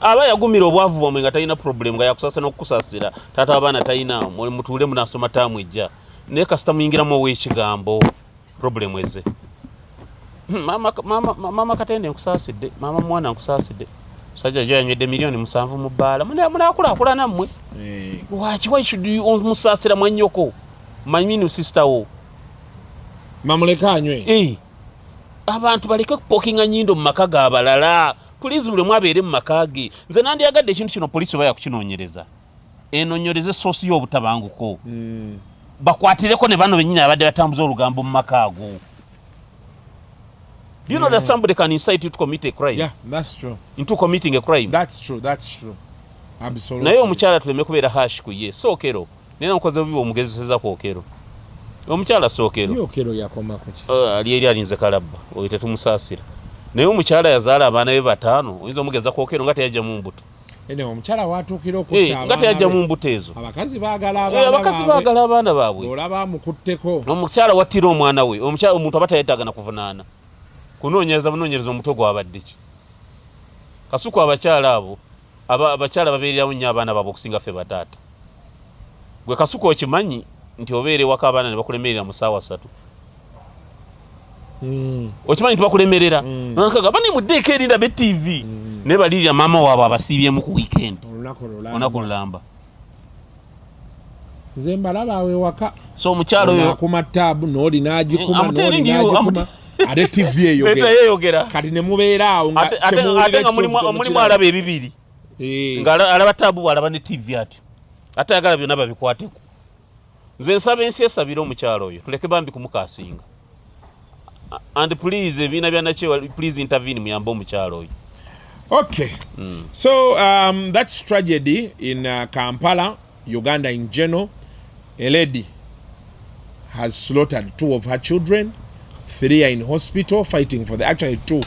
Aba yagumira obwavu bwamwe nga talina problem, nga yakusasa n'okukusasira, taata w'abaana talina, mutuule munasoma taamu ejja, naye kasita muyingiramu ow'ekigambo, problem eze. Mama, mama, mama Katende nkusaasidde, mama mwana nkusaasidde, musajja jo yanywedde miliyoni 7 mu bbaala, munaakulaakulana mmwe. Lwaki, why should you omusaasira mwannyoko, manyini sister wo? Mamuleke anywe. Eh, abantu baleke kupokinga nyindo mu maka g'abalala, please. Buli omu abeere mu maka ge. Nze nandyagadde ekintu kino poliisi oba yakukinoonyereza, enonyereze source y'obutabanguko, bakwatireko ne bano bennyini abadde batambuza olugambo mu maka ago. Do you know that somebody can incite you to commit a crime? Yeah, that's true. Into committing a crime. That's true, that's true, absolutely. Naye omukyala tuleme kubeera harsh ku ye. Sookero naye namukoze bubi, omugezeseza ku Okero, omukyala Sookero. Ye Okero yakoma ku ki? Ali eri alinze kalabba, oyo tetumusaasira. Naye omukyala yazaala abaana be bataano, oyinza omugeza ku Okero nga teyajjamu mbuto? Ene omukyala watuukira okutta nga abaana teyajjamu be. mbuto ezo. Abakazi baagala abaana abakazi baabwe. Baagala abaana baabwe. Olaba amukutteko. Omukyala wattira omwana we, omukyala omuntu aba tayetaaga na kuvunaana, kunoonyereza bunoonyereza omutwe gwabadde ki. Kasuku, abakyala abo abakyala babeererawo nnyo abaana baabwe okusinga ffe bataata. Gwe Kasuku okimanyi nti obeera ewaka abaana ne bakulemerera mu ssaawa 3? Okimanyi nti bakulemerera nakaga bani muddeeko eri ndabe TV, naye balirira maama waabwe abasiibyemu ku weekend. Olunaku lulamba. Olunaku lulamba. Nze mbalaba awo ewaka. So omukyalo oyo akuma taabu n'oli n'agikuma, I'm n'oli telling you, n'agikuma, ate TV eyogera. Eyogera. Kati ne mubeera awo nga kyemuwulira Ate nga ekituufu mulimu temukiraba. Alaba ebibiri, nga alaba taabu, bwalaba ne TV, ati ate ayagala byonna babikwateko. Nze nsaba ensi esabire omukyalo oyo, tuleke bambi kumukasinga. And please, ebibiina bya nakyewa, please intervene, muyambe omukyalo oyo. Okay. So that's tragedy in Kampala, Uganda in general. A lady has slaughtered two of her children. Three are in hospital fighting for the, actually two.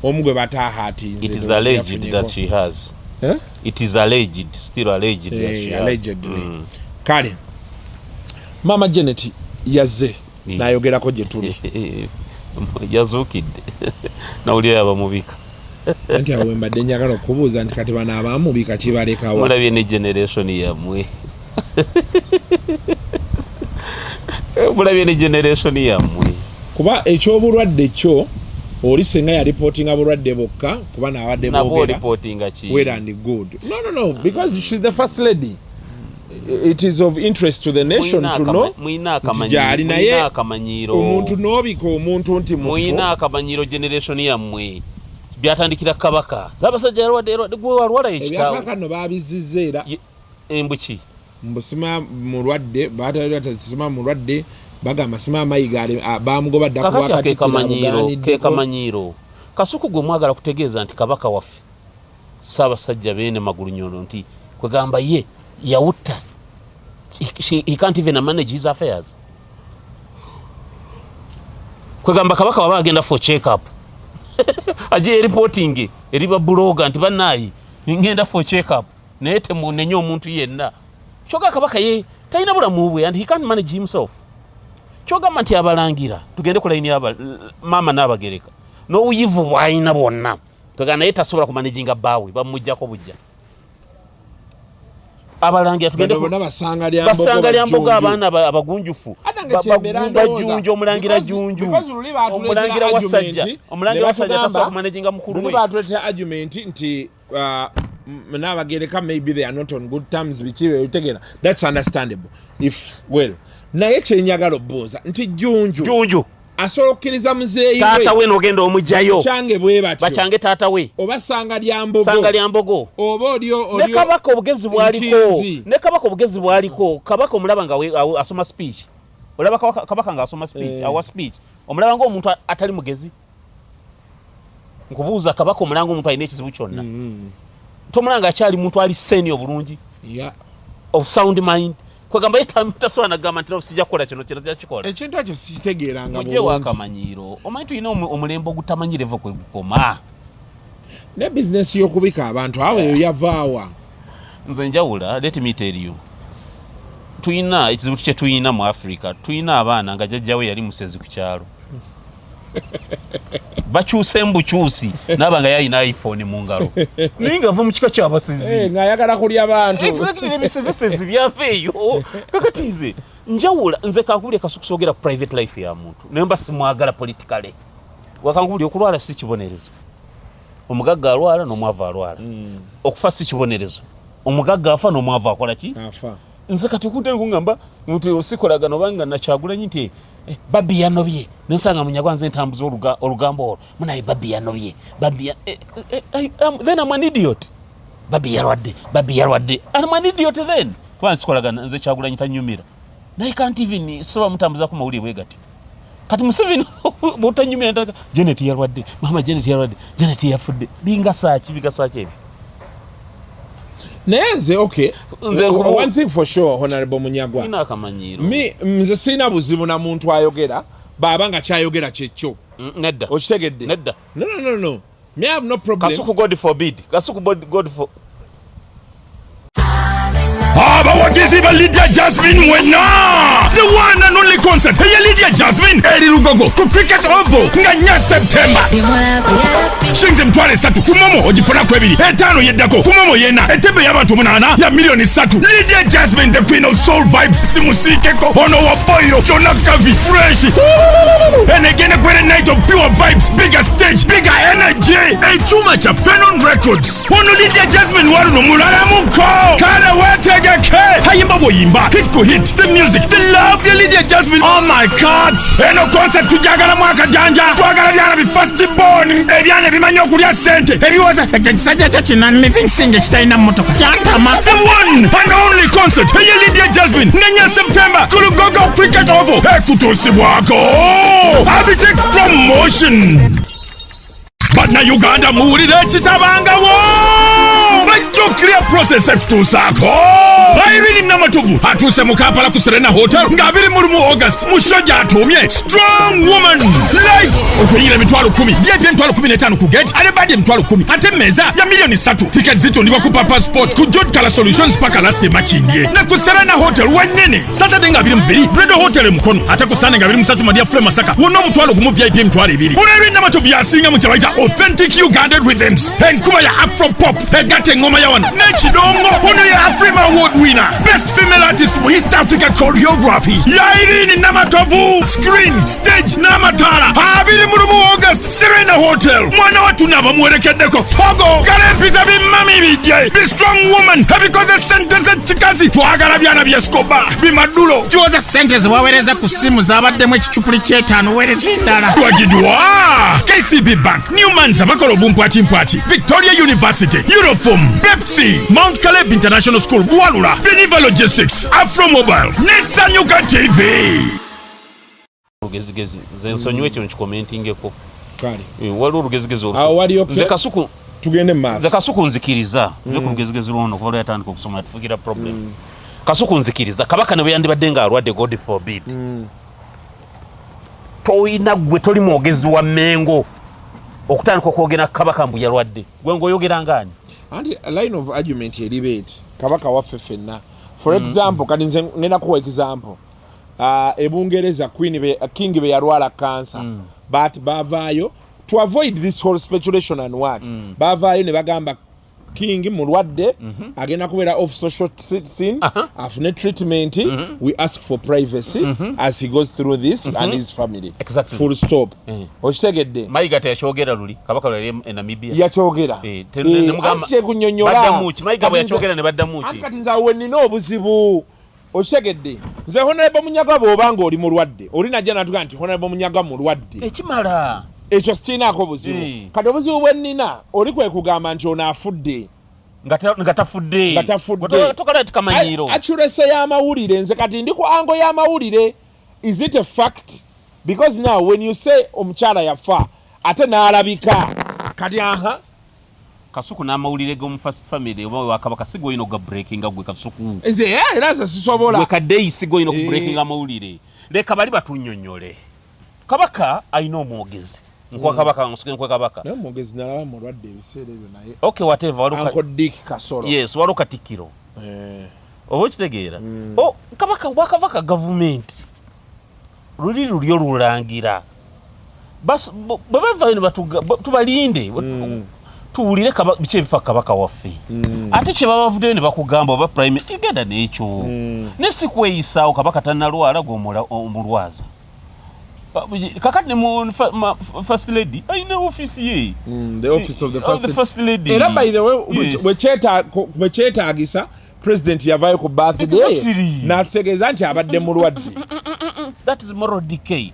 Omu gwe batahaatinze. It is alleged that she has. Eh? It is alleged, still alleged that she has. Allegedly. Kale. Mama Janet yazze n'ayogerako gye tuli. Yazuukidde, nawulira yabamubika. Anti awo mbadde njagala okubuuza nti kati bano abamubika kibalekawa? Mulabye ne generation yammwe, mulabye ne generation yammwe. Kuba ekyobulwadde kyo oli senga yaripootinga bulwadde bokka, kuba naabadde Nabwo boogera. Oripootinga ki? Well and good. No, because she's the first lady, it is of interest to the nation to know Mulina nti gyali, akamanyiro, naye mulina akamanyiiro. omuntu n'obika omuntu nti mufu. Mulina akamanyiiro, generation yammwe. Byatandikira kabaka, saabasajja yalwadde, yalwadde, gwe walwala ekitaawo. Ebyakaka no babizizza era. Embuki. Mbusima mulwadde, batasima mulwadde, bagamba sima amayiga bamugoba dda ku Kakati bwakatikkiro, akekamanyiiro abugaaniddeko. Kekamanyiiro. Kasuku, gwe mwagala kutegeeza nti kabaka waffe Saabasajja Beene Magulunyono, nti kwegamba ye yawutta, he can't even manage his affairs. Kwegamba kabaka waba agenda for check up, aje reporting eri ba blogger nti bannaayi ngenda for check up, naye temunenye omuntu yenna. Kyoga kabaka ye talina bulamu bwe and he can't manage himself. Kyogamba nti abalangira, tugende ku layini yaba maama n'abagereka n'obuyivu bw'alina bwonna, kwegamba naye tasobola kumanaginga bbaawe, bamugjako bujja. Abalangira tugende Bano bonna basanga lya mbogo, basanga lya mbogo. bajjunju. Abaana abagunjufu. Ate nga kyembeera ndowooza, Bajjunju, omulangira Jjunju, because luli batuleetera omulangira wasajja, argument, omulangira ne wasajja batugamba- tasobola kumanaginga mukulu luli we. batuleetera argument nti n'abagereka maybe they are not on good terms, biki bitegeera, that's understandable if well. Naye kyenjagala obuuza nti Jjunju, Jjunju asobola okukkiriza muzeeyi taata we n'ogenda omugjayo? Kyange bwe batyo. Bakyange taata we. Oba sanga lya mbogo. Sanga lya mbogo. Oba olyo Ne kabaka obugezi bwaliko. Nkinzi. Ne kabaka obugezi bwaliko. Kabaka omulaba nga asoma speech, olaba kabaka nga asoma speech, awa speech, omulaba nga omuntu atali mugezi. Nkubuuza, kabaka omulanga omuntu alina ekizibu kyonna? Tomulanga akyali muntu ali sane obulungi, of sound mind? Kwegamba ye tasobola nagamba nti, "No, sijja kukola kino, kino sijja kikola." Ekintu ekyo sikitegeeranga Mugyewo bulungi. akamanyiiro. Omanyi tulina omulembe ogutamanyi level kwe gukoma. Ne bizinesi y'okubika abantu awo eyo yavaawa? Nze njawula, let me tell you, Tulina ekizibu kye tulina mu Africa, tulina abaana nga jjajjawe yali musezi ku kyalo, bakyuse bukyusi naaba nga yalina iPhone mu ngalo, naye nga ava mu kika kyabasezi. Eh, ng'ayagala kulya bantu. Exactly, ebisezesezi byafa eyo. Kakati nze njawula, nze kankubulye kasukusogera private life ya muntu, naye mba simwagala politically. Wakankubulye, okulwala si kibonerezo, omugagga alwala n'omwavu alwala. Okufa si kibonerezo, omugagga afa n'omwavu akola ki? Afa. Nze kati okudde kungamba nti osikolagana obanga nakyagulanyi nti Babi yanobye, nensanga Munyagwa, nze ntambuza olugambo olwo, munaye Babi yanobye, Babi then I'm an idiot. Babi yalwadde, Babi yalwadde, I'm an idiot then, kuba nsikolagana. Nze Kyagulanyi tanyumira, naye can't even soba mutambuza ku mawulire bwe gati. Kati Museveni bwotanyumira, ntaka Janet yalwadde, mama Janet yalwadde, Janet yafudde, bingasaaki, bigasaaki ebyo? Naye nze, okay, Nze one thing for sure, Honorable Munyagwa, nina akamanyiiro. Mi nze sirina buzibu na muntu ayogera baaba nga kyayogera kyekyo. Nedda. Okitegedde? Nedda. No, no, no, no, me have no problem. Kasuku, God forbid. Kasuku, God for Abawagizi ba Lydia Jasmine mwenna, the one and only concert eya Lydia Jasmine eri Lugogo ku Cricket Oval nga 4 September. Shillings 30,000 ku MoMo, ogifunako ebiri, etaano yeddako ku MoMo yena. Entebe y'abantu 8 ya miliyoni 3. Lydia Jasmine, the queen of soul vibes, simusiikeko ono wa boiro kyonna kavi fresh and again, a great night of pure vibes, bigger stage, bigger energy, ekyuma kya Fenon Records. Ono Lydia Jasmine waluno mulalamuko, kale wetegeke, hayimba bwoyimba hit ku hit, the music, the love ya Lydia Jasmine, oh my God. Eno concert tujagala mwaka janja, twagala byana bi first born, ebyana ebimanyi okulya sente ebiwoza ekyo ekisajja kyo kina living sing ekitalina mmotoka kyantama. The one and only concert eya Lydia Jasmine nga 4 September ku Lugogo Cricket Oval, ekutuusibwako Abitex Promotion. Bannayuganda, muwulire ekitabangawo, bajjo clear process ekutuusaako Irene Namatovu atuuse mu Kampala ku Serena Hotel nga 21 August mu show gy'atuumye Strong Woman Live. Okuyingira 10,000, VIP 15,000 ku gate, ate badi 10,000, ate emmeeza ya miliyoni 3. Ticket zitundibwa ku Papa Sport, ku Jod Color Solutions paka Lasti Makindye ne ku Serena Hotel wennyini. Saturday nga 22, Bredo Hotel e Mukono, ate ku Sunday nga 23, Madia Fle Masaka wonna 10,000, VIP 20,000. Ono Irene Namatovu yasinga mu kye bayita authentic Ugandan rhythms, enkuba ya afro pop egatta eŋŋoma ya wano n'ekidongo. Ono ye Afrima Award winner, best female artist mu East Africa choreography ya Irene Namatovu. Screen, stage n'amataala, 21 August, Serena Hotel. Mwana wattu naabamuwerekeddeko fogo kale mpita bimami bijje bi strong woman ebikoze sente z'ekikazi. Twagala byana byeskoba bimadulo. Kiwoza sente zewaweereza ku ssimu zabaddemu ekicupuli ky'etaano, weereza endala. Twagidwa KCB Bank, Newmans abakola obumpwakimpwaki, Victoria University, Eurofom, Pepsi, Mount Caleb International School Buwalula, Veniva Logistics, Afromobile ne Sanyuka TV. Olugezigezi, nze nsonyiwa ekyo nkikomentingeko. Kale. Waliwo olugezigezi. Awo wali okay. Nze Kasuku tugende mu maaso. Nze Kasuku nzikiriza nve ku lugezigezi lwono, kuba lweyatandika okusoma tufugira problem. Kasuku, nzikiriza kabaka ne bwe yandibadde ng'alwadde, God forbid, toyina gwe toli mwogezi wa Mengo okutandika okwogera kabaka mbu yalwadde, gwe ng'oyogera ngaani? Anti line of argument eriba eti, kabaka waffe ffenna. For example, kati nze ngenda kuwa example. Ebungereza queen be, king be yalwala cancer, but bavaayo to avoid this whole speculation and what, bavaayo ne bagamba king mulwadde, agenda kubeera off social scene, afune treatment, we ask for privacy as he goes through this and his family. Full stop. Okitegedde? Mayiga teyakyogera luli kabaka lwe yali e Namibia? Yakyogera. Nemugamba- Anti kyekunyonyola. Baddamu ki? Mayiga bwe Kati nze- yakyogera ne baddamu Anti ki? kati nze awo we nnina obuzibu, okitegedde? Nze Honorable Munyagwa, bw'oba nga oli mulwadde, oli najja natuga nti Honorable Munyagwa mulwadde, ekimala. Ekyo sirinaako buzibu. Kati obuzibu bwe nnina oli kwe kugamba nti ono afudde. Nga tafudde. Nga tafudde. Tokala tukamanyiiro. Accuracy y'amawulire, nze kati ndi ku angle y'amawulire. Is it a fact? Because now when you say omukyala yafa ate n'alabika kati, aha. Kasuku, n'amawulire g'omu first family oba wa kabaka si gwolina okugabreakinga gwe Kasuku. Nze era nze sisobola. Gwe kaddeyi si gwolina okubreakinga amawulire, leka bali batunnyonnyole. Kabaka alina omwogezi nkuwa. Kabaka nsuke nkuwa kabaka. Naye omwogezi nalaba mulwadde ebiseera ebyo, naye Okay, whatever, waliwo Uncle Dick Kasolo. Yes, waliwo katikkiro. Oba okitegeera? O, kabaka bwakabaka gavumenti luli lulyo lulangira. Bwe bavayo ne tubalinde tuwulire biki ebifa kabaka waffe. Ate kye babavuddeyo ne bakugamba oba prime genda n'ekyo, ne si kweyisaawo. Kabaka tannalwala gwe omulwaza. Kakati ne mu first lady alina ofiisi ye. The office of the Of first, the first lady. Era by the way, Yes. bwe kyetaagisa, president yavaayo ku birthday n'atutegeeza nti abadde mulwadde. That is moral decay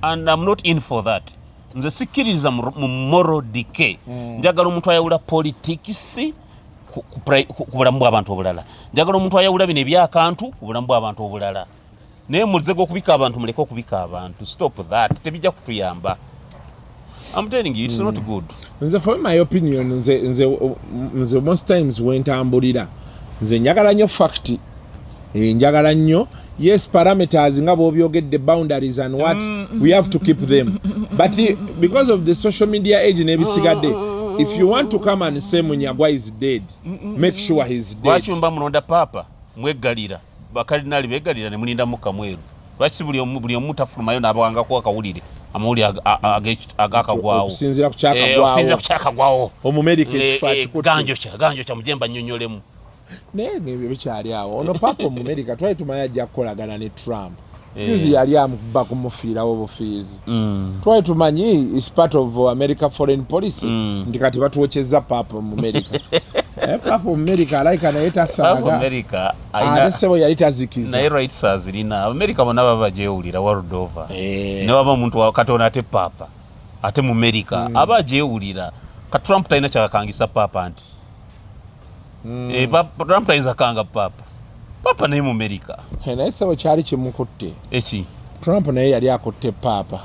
and I'm not in for that. Nze sikkiririza mu moral decay. Njagala omuntu ayawula politics ku bulamu bw'abantu obulala. Njagala omuntu ayawula bino ebyakantu ku bulamu bw'abantu obulala. Naye muze gw'okubika abantu, muleke okubika abantu. Stop that, tebijja kutuyamba. I'm telling you, it's not good. Nze, for my opinion, nze most times wentambulira, nze njagala nnyo fact. Njagala nnyo, yes, parameters nga bw'obyogedde, boundaries and what, we have to keep them, but because of the social media age n'ebisigadde, if you want to come and say Munyagwa is dead, make sure he's dead. Lwaki muba mulonda paapa mweggalira, bakalinali beggalira ne mulinda mukka mweru? Lwaki si buli omu tafulumayo n'abawangako akawulire, amawulire agakagwawo? Okusinziira ku kyakagwawo. Okusinziira ku kyakagwawo. Omumerika ekifo akikutte. Ganjokya, ganjokya, mujemba nnyonnyolemu. Naye ebyo bikyali awo. Ono papa omumerika twali tumanyi ajja kukolagana ne Trump. Eh. Juzi yali amukuba kumufiirawo bufiizi. Twali tumanyi is part of America foreign policy nti kati batwokyeza papa omumerika. Papa omumerika alayika naye Papa tasaaga. America Ate sebo yali tazikiza. Naye rights azirina. America bonna baba bagyewulira world over. Ne waba omuntu wa Katonda, ate papa ate mu America aba agyewulira. Ka Trump talina kyakakangisa papa nti Trump tayinza kanga papa, papa naye mu America. Naye sebo kyali kimukutte. Eki? Trump naye yali akutte papa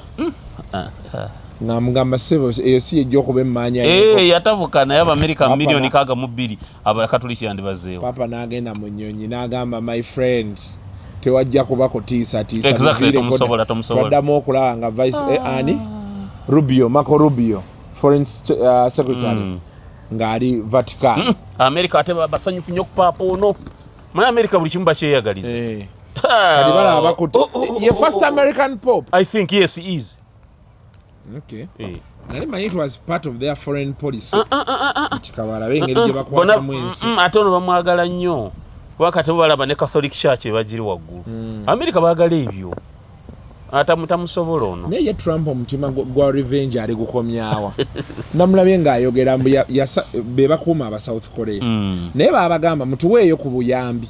ng'amugamba, sebo, eyo si yejja okuba emaanya. Yatabuka naye Abamerika Papa miliyoni 62 abakatuliki yandibazeewo. Papa n'agenda mu nnyonyi n'agamba, "My friend, tewajja kuba kutiisatiisa." Exactly, Tuviireko tomusobola, tomusobola. Twaddamu okulaba nga vice ani, Rubio, Marco Rubio, foreign secretary, ng'ali Vatican. Amerika ate basanyufu nnyo ku paapa ono. Manyi Amerika buli kimu bakyeyagaliza. Kati balaba bakutte ye first American pope. I think yes, he is. Okay. Eh. Nali manyi it was part of their foreign policy nti kabalabe engeri gye bakwatamu ensi. Ate ono bamwagala nnyo kuba kati bo balaba ne Catholic Church ebagiri waggulu. Amerika baagala ebyo. Atamusobola ono. Naye ye Trump omutima gwa revenge ali gukomyawa? Namulabye ng'ayogera mbu be bakuuma aba South Korea, naye babagamba mutuweeyo ku buyambi,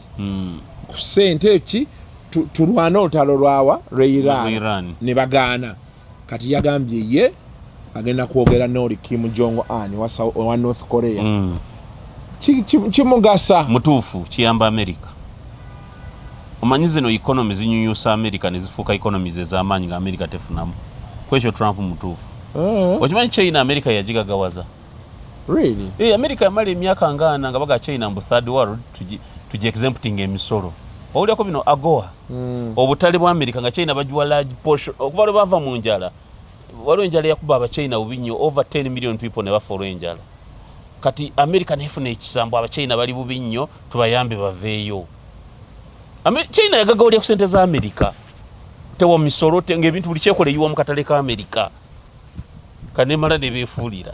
ku ssente ki, tulwane olutalo lwawa lwe Lwe Iran. Iran. Ne bagaana. Kati yagambye ye agenda kwogera n'oli Kim Jong Un wa North Korea. Kimugasa? Mutuufu, kiyamba Amerika. Omanyi zino economy zinyunyusa Amerika ne zifuuka economies ez'amaanyi nga Amerika tefunamu. Kwekyo Trump mutuufu. Okimanyi China Amerika yagigagawaza? Really? Amerika yamala emyaka ngaana nga baga China mbu third world, tugi exempting emisolo. Owulyako bino AGOA, obutale bwa Amerika nga China bagiwa large portion okuva lwe bava mu njala. Waliwo enjala eyakuba Abachina bubi nnyo, over 10 million people ne bafa olw'enjala. Kati Amerika nefuna ekisambu, Abachina bali bubi nnyo, tubayambe baveeyo. China yagagawalya ku sente za Amerika, tewa misolo, ng'ebintu buli kyekola eyiwa mu katale ka Amerika. Kanemala nebeefuulira.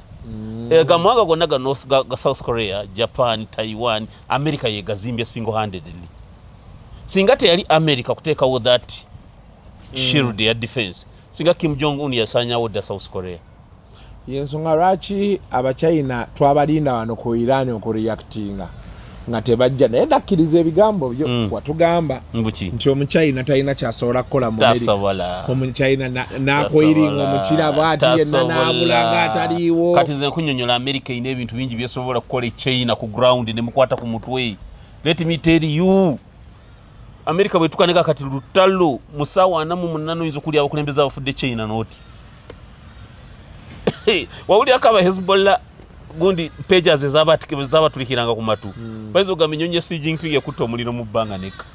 Gamawanga gonna ga, North, ga South Korea, Japan, Taiwan, America yegazimbye single handedly. Singa teyali America kuteekawo that shield ya defense, singa Kim Jong Un yasanyawo dda South Korea. Yensonga lwaki Abachina twabalinda wano ku Iran okureactinga nga tebajja. Naye ndakkiriza ebigambo byo watugamba Mbuki? nti Omuchina talina kyasobola kukola mu America. Tasobola. Omuchina n'akoyiringa omukira bwati yenna n'abula nga ataliiwo. Kati nze nkunyonyola, America erina ebintu bingi byesobola kukola Echina ku ground nemukwata ku mutwe. Let me tell you, America bwetukaneka kati lutalo mu ssaawa 48 oyinza okulya abakulembeze abafudde China noti wawulirako aba Hezbollah gundi pages ezabatulikiranga ku matu. Bayinza okugamba enyonyi ya Xi Jinping ekutta omuliro mu bbanga nekka.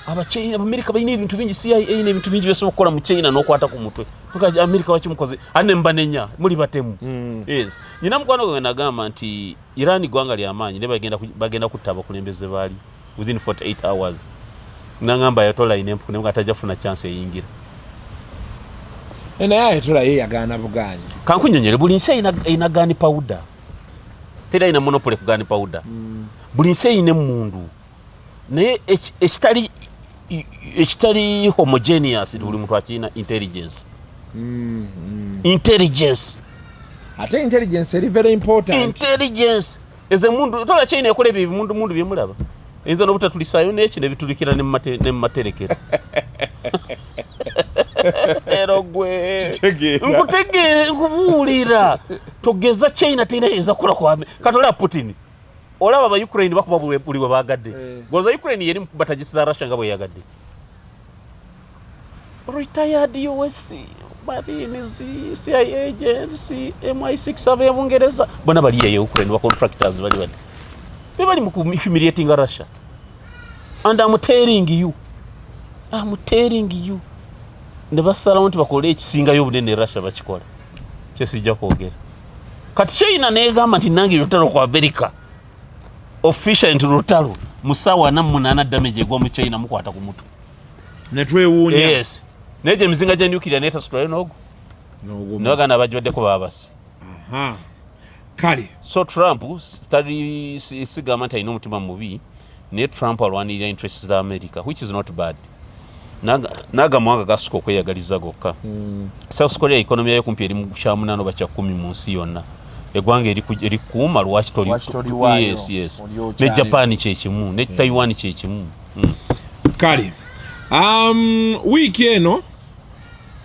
Abachina, Abamerika balina ebintu bingi, CIA erina ebintu bingi byesobola okukola mu China n'okwata ku mutwe. Muka Amerika wakimukoze ate ne mbanenya muli batemu. Yes, nyina mukwano gwange nagamba nti Iran ggwanga lyamaanyi naye bagenda kutta abakulembeze baali. Within 48 hours nangamba Ayatollah ayina empuku naye nga tajja kufuna chance eyingira. Naye Ayatollah ye yagaana bugaanyi. Kankunyonyole, buli nsi erina gun powder, teri alina monopoly ku gun powder. Buli nsi erina emmundu, naye ekitali homogeneous nti buli muntu akirina. Intelligence, intelligence. Ate intelligence eri very important. Intelligence ezo emundu tola China ekola ebyo ebimundu mundu byemulaba, eyinza n'obutatulisaayo n'eki nebitulikira ne mu materekero. Ero gwe nkutegeera, nkubuulira, togeza China terina yinza kukola kwa kati olaba Putin, olaba aba Ukraine bakuba buli we baagadde. Goza Ukraine yeri mukuba targets za Russia nga bwe yagadde. Retired US Marines, CIA agents, MI6 ab'ebungereza bonna bali eyo Ukraine, ba contractors bali bati be bali mu humiliating Russia. And I'm telling you, I'm telling you, ne basalawo nti bakole ekisingayo obunene Russia bakikola, kyesijja kwogera kati. China negamba nti nange lutalo ku America official, nti lutalo mu ssaawa 48 damage egwa mu China mukwata ku mutwe. Netwewuunya. Yes, naye gye emizinga gya nuclear netasitulayo n'ogu nabaganda bagibaddeko babasi. Kale. So Trump tali sigamba nti alina omutima mubi, naye Trump alwanirira interests za America, which is not bad. Naga amawanga gasuka okweyagaliza gokka. South Korea economy yayo kumpi eri mu kyamunaana oba kyakumi mu nsi yonna. Eggwanga erikuuma, lwaki toli? Lwaki toliwaayo? Yes. Oli Ne okyali. Japan kyekimu, ne Taiwan kyekimu. Kale, wiiki eno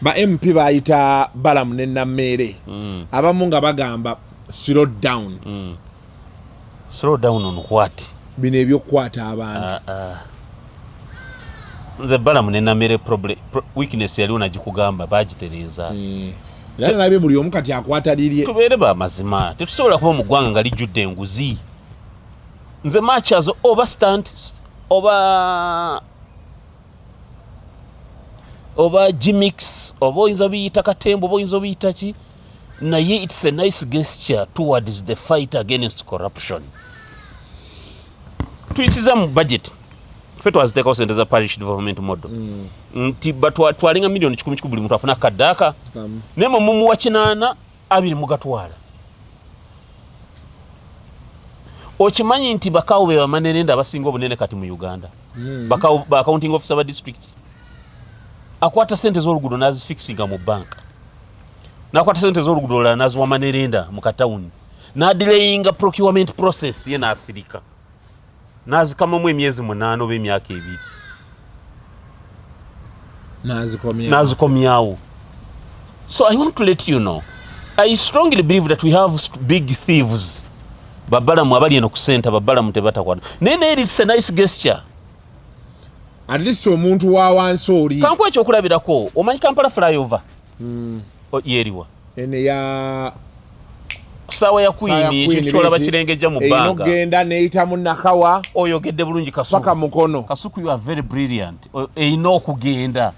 ba MP bayita Balamu ne Nammeere, abamu nga bagamba slow down. Slow down on what? Bino ebyokukwata abantu. Ah, ah. Nze Balamu ne Namere problem weakness yaliwo nagikugamba, bagitereeza. Era nalabye buli omu kati akwata lirye. Tubeere bamazima, tetusobola kuba mu ggwanga nga lijjudde enguzi. Nze matches oba stunt oba gimmicks, oba oyinza obiyita katembo, oba oyinza obiyita ki, naye it's a nice gesture towards the fight against corruption. Tuyisiza mu budget, ffe twaziteekawo sente za parish development model, nti twalinga miliyoni 100 100, buli muntu afuna akaddaaka, naye mwe mumuwa 80, 20 mugatwala. Okimanyi nti bakawo be bamanerenda abasinga obunene kati mu Uganda? Bakawo, ba accounting officer ba districts, akwata sente z'oluguudo n'azifixinga mu banka, n'akwata sente z'oluguudo olulala n'aziwa manerenda mu katawuni, n'adelayinga procurement process ye, n'asirika, n'azikamamu emyezi 8 oba emyaka 2. Nazikomya. N'azikomyawo. So I want to let you know, I strongly believe that we have big thieves, babalamu abali eno ku center, babalamu tebatakwata, naye it's a nice gesture. At least omuntu wa wansi oli. Kankuwa ekyokulabirako. Omanyi Kampala flyover? Yeriwa? Eno ya Kusaawa ya Queen, ekintu kyolaba kirengejja mu erina bbanga. Okugenda neyita mu Nakawa. Oyogedde bulungi, Kasuku. Paka Mukono. Kasuku, you are very brilliant. Erina okugenda,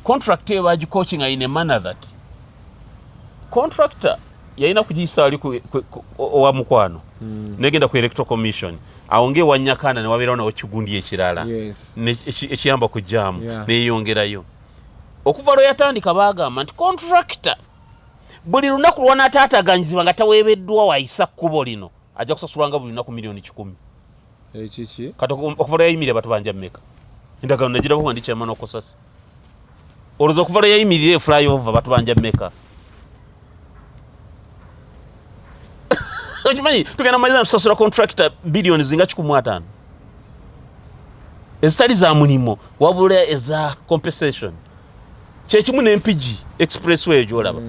contract eyo bagikoachinga in a manner that contractor yalina kugiyisa wali owa mukwano, negenda ku Electoral Commission, awo ngaewa Nyakana newabeerawo nawo kigundi ekirala ekiyamba ku jaamu, neyeyongerayo. Okuva lwe yatandika, bagamba nti contractor buli lunaku lwanaataataganyizibwa nga taweebeddwa wayisa kkubo lino, ajja kusasulwanga buli lunaku miliyoni 100. Ekiki? Kati okuva lwe yayimirira, batubanja mmeka? Endagaano nagirabako nga ndi chairman okosasi. Olowooza okuva lwe yayimirira eflyover batubanja mmeka? Okimanyi tugenda mumaliza tusasula contractor billioni zinga 150 ezitali za mulimu wabula eza compensation. Kyekimu n'Empigi Expressway gyolaba,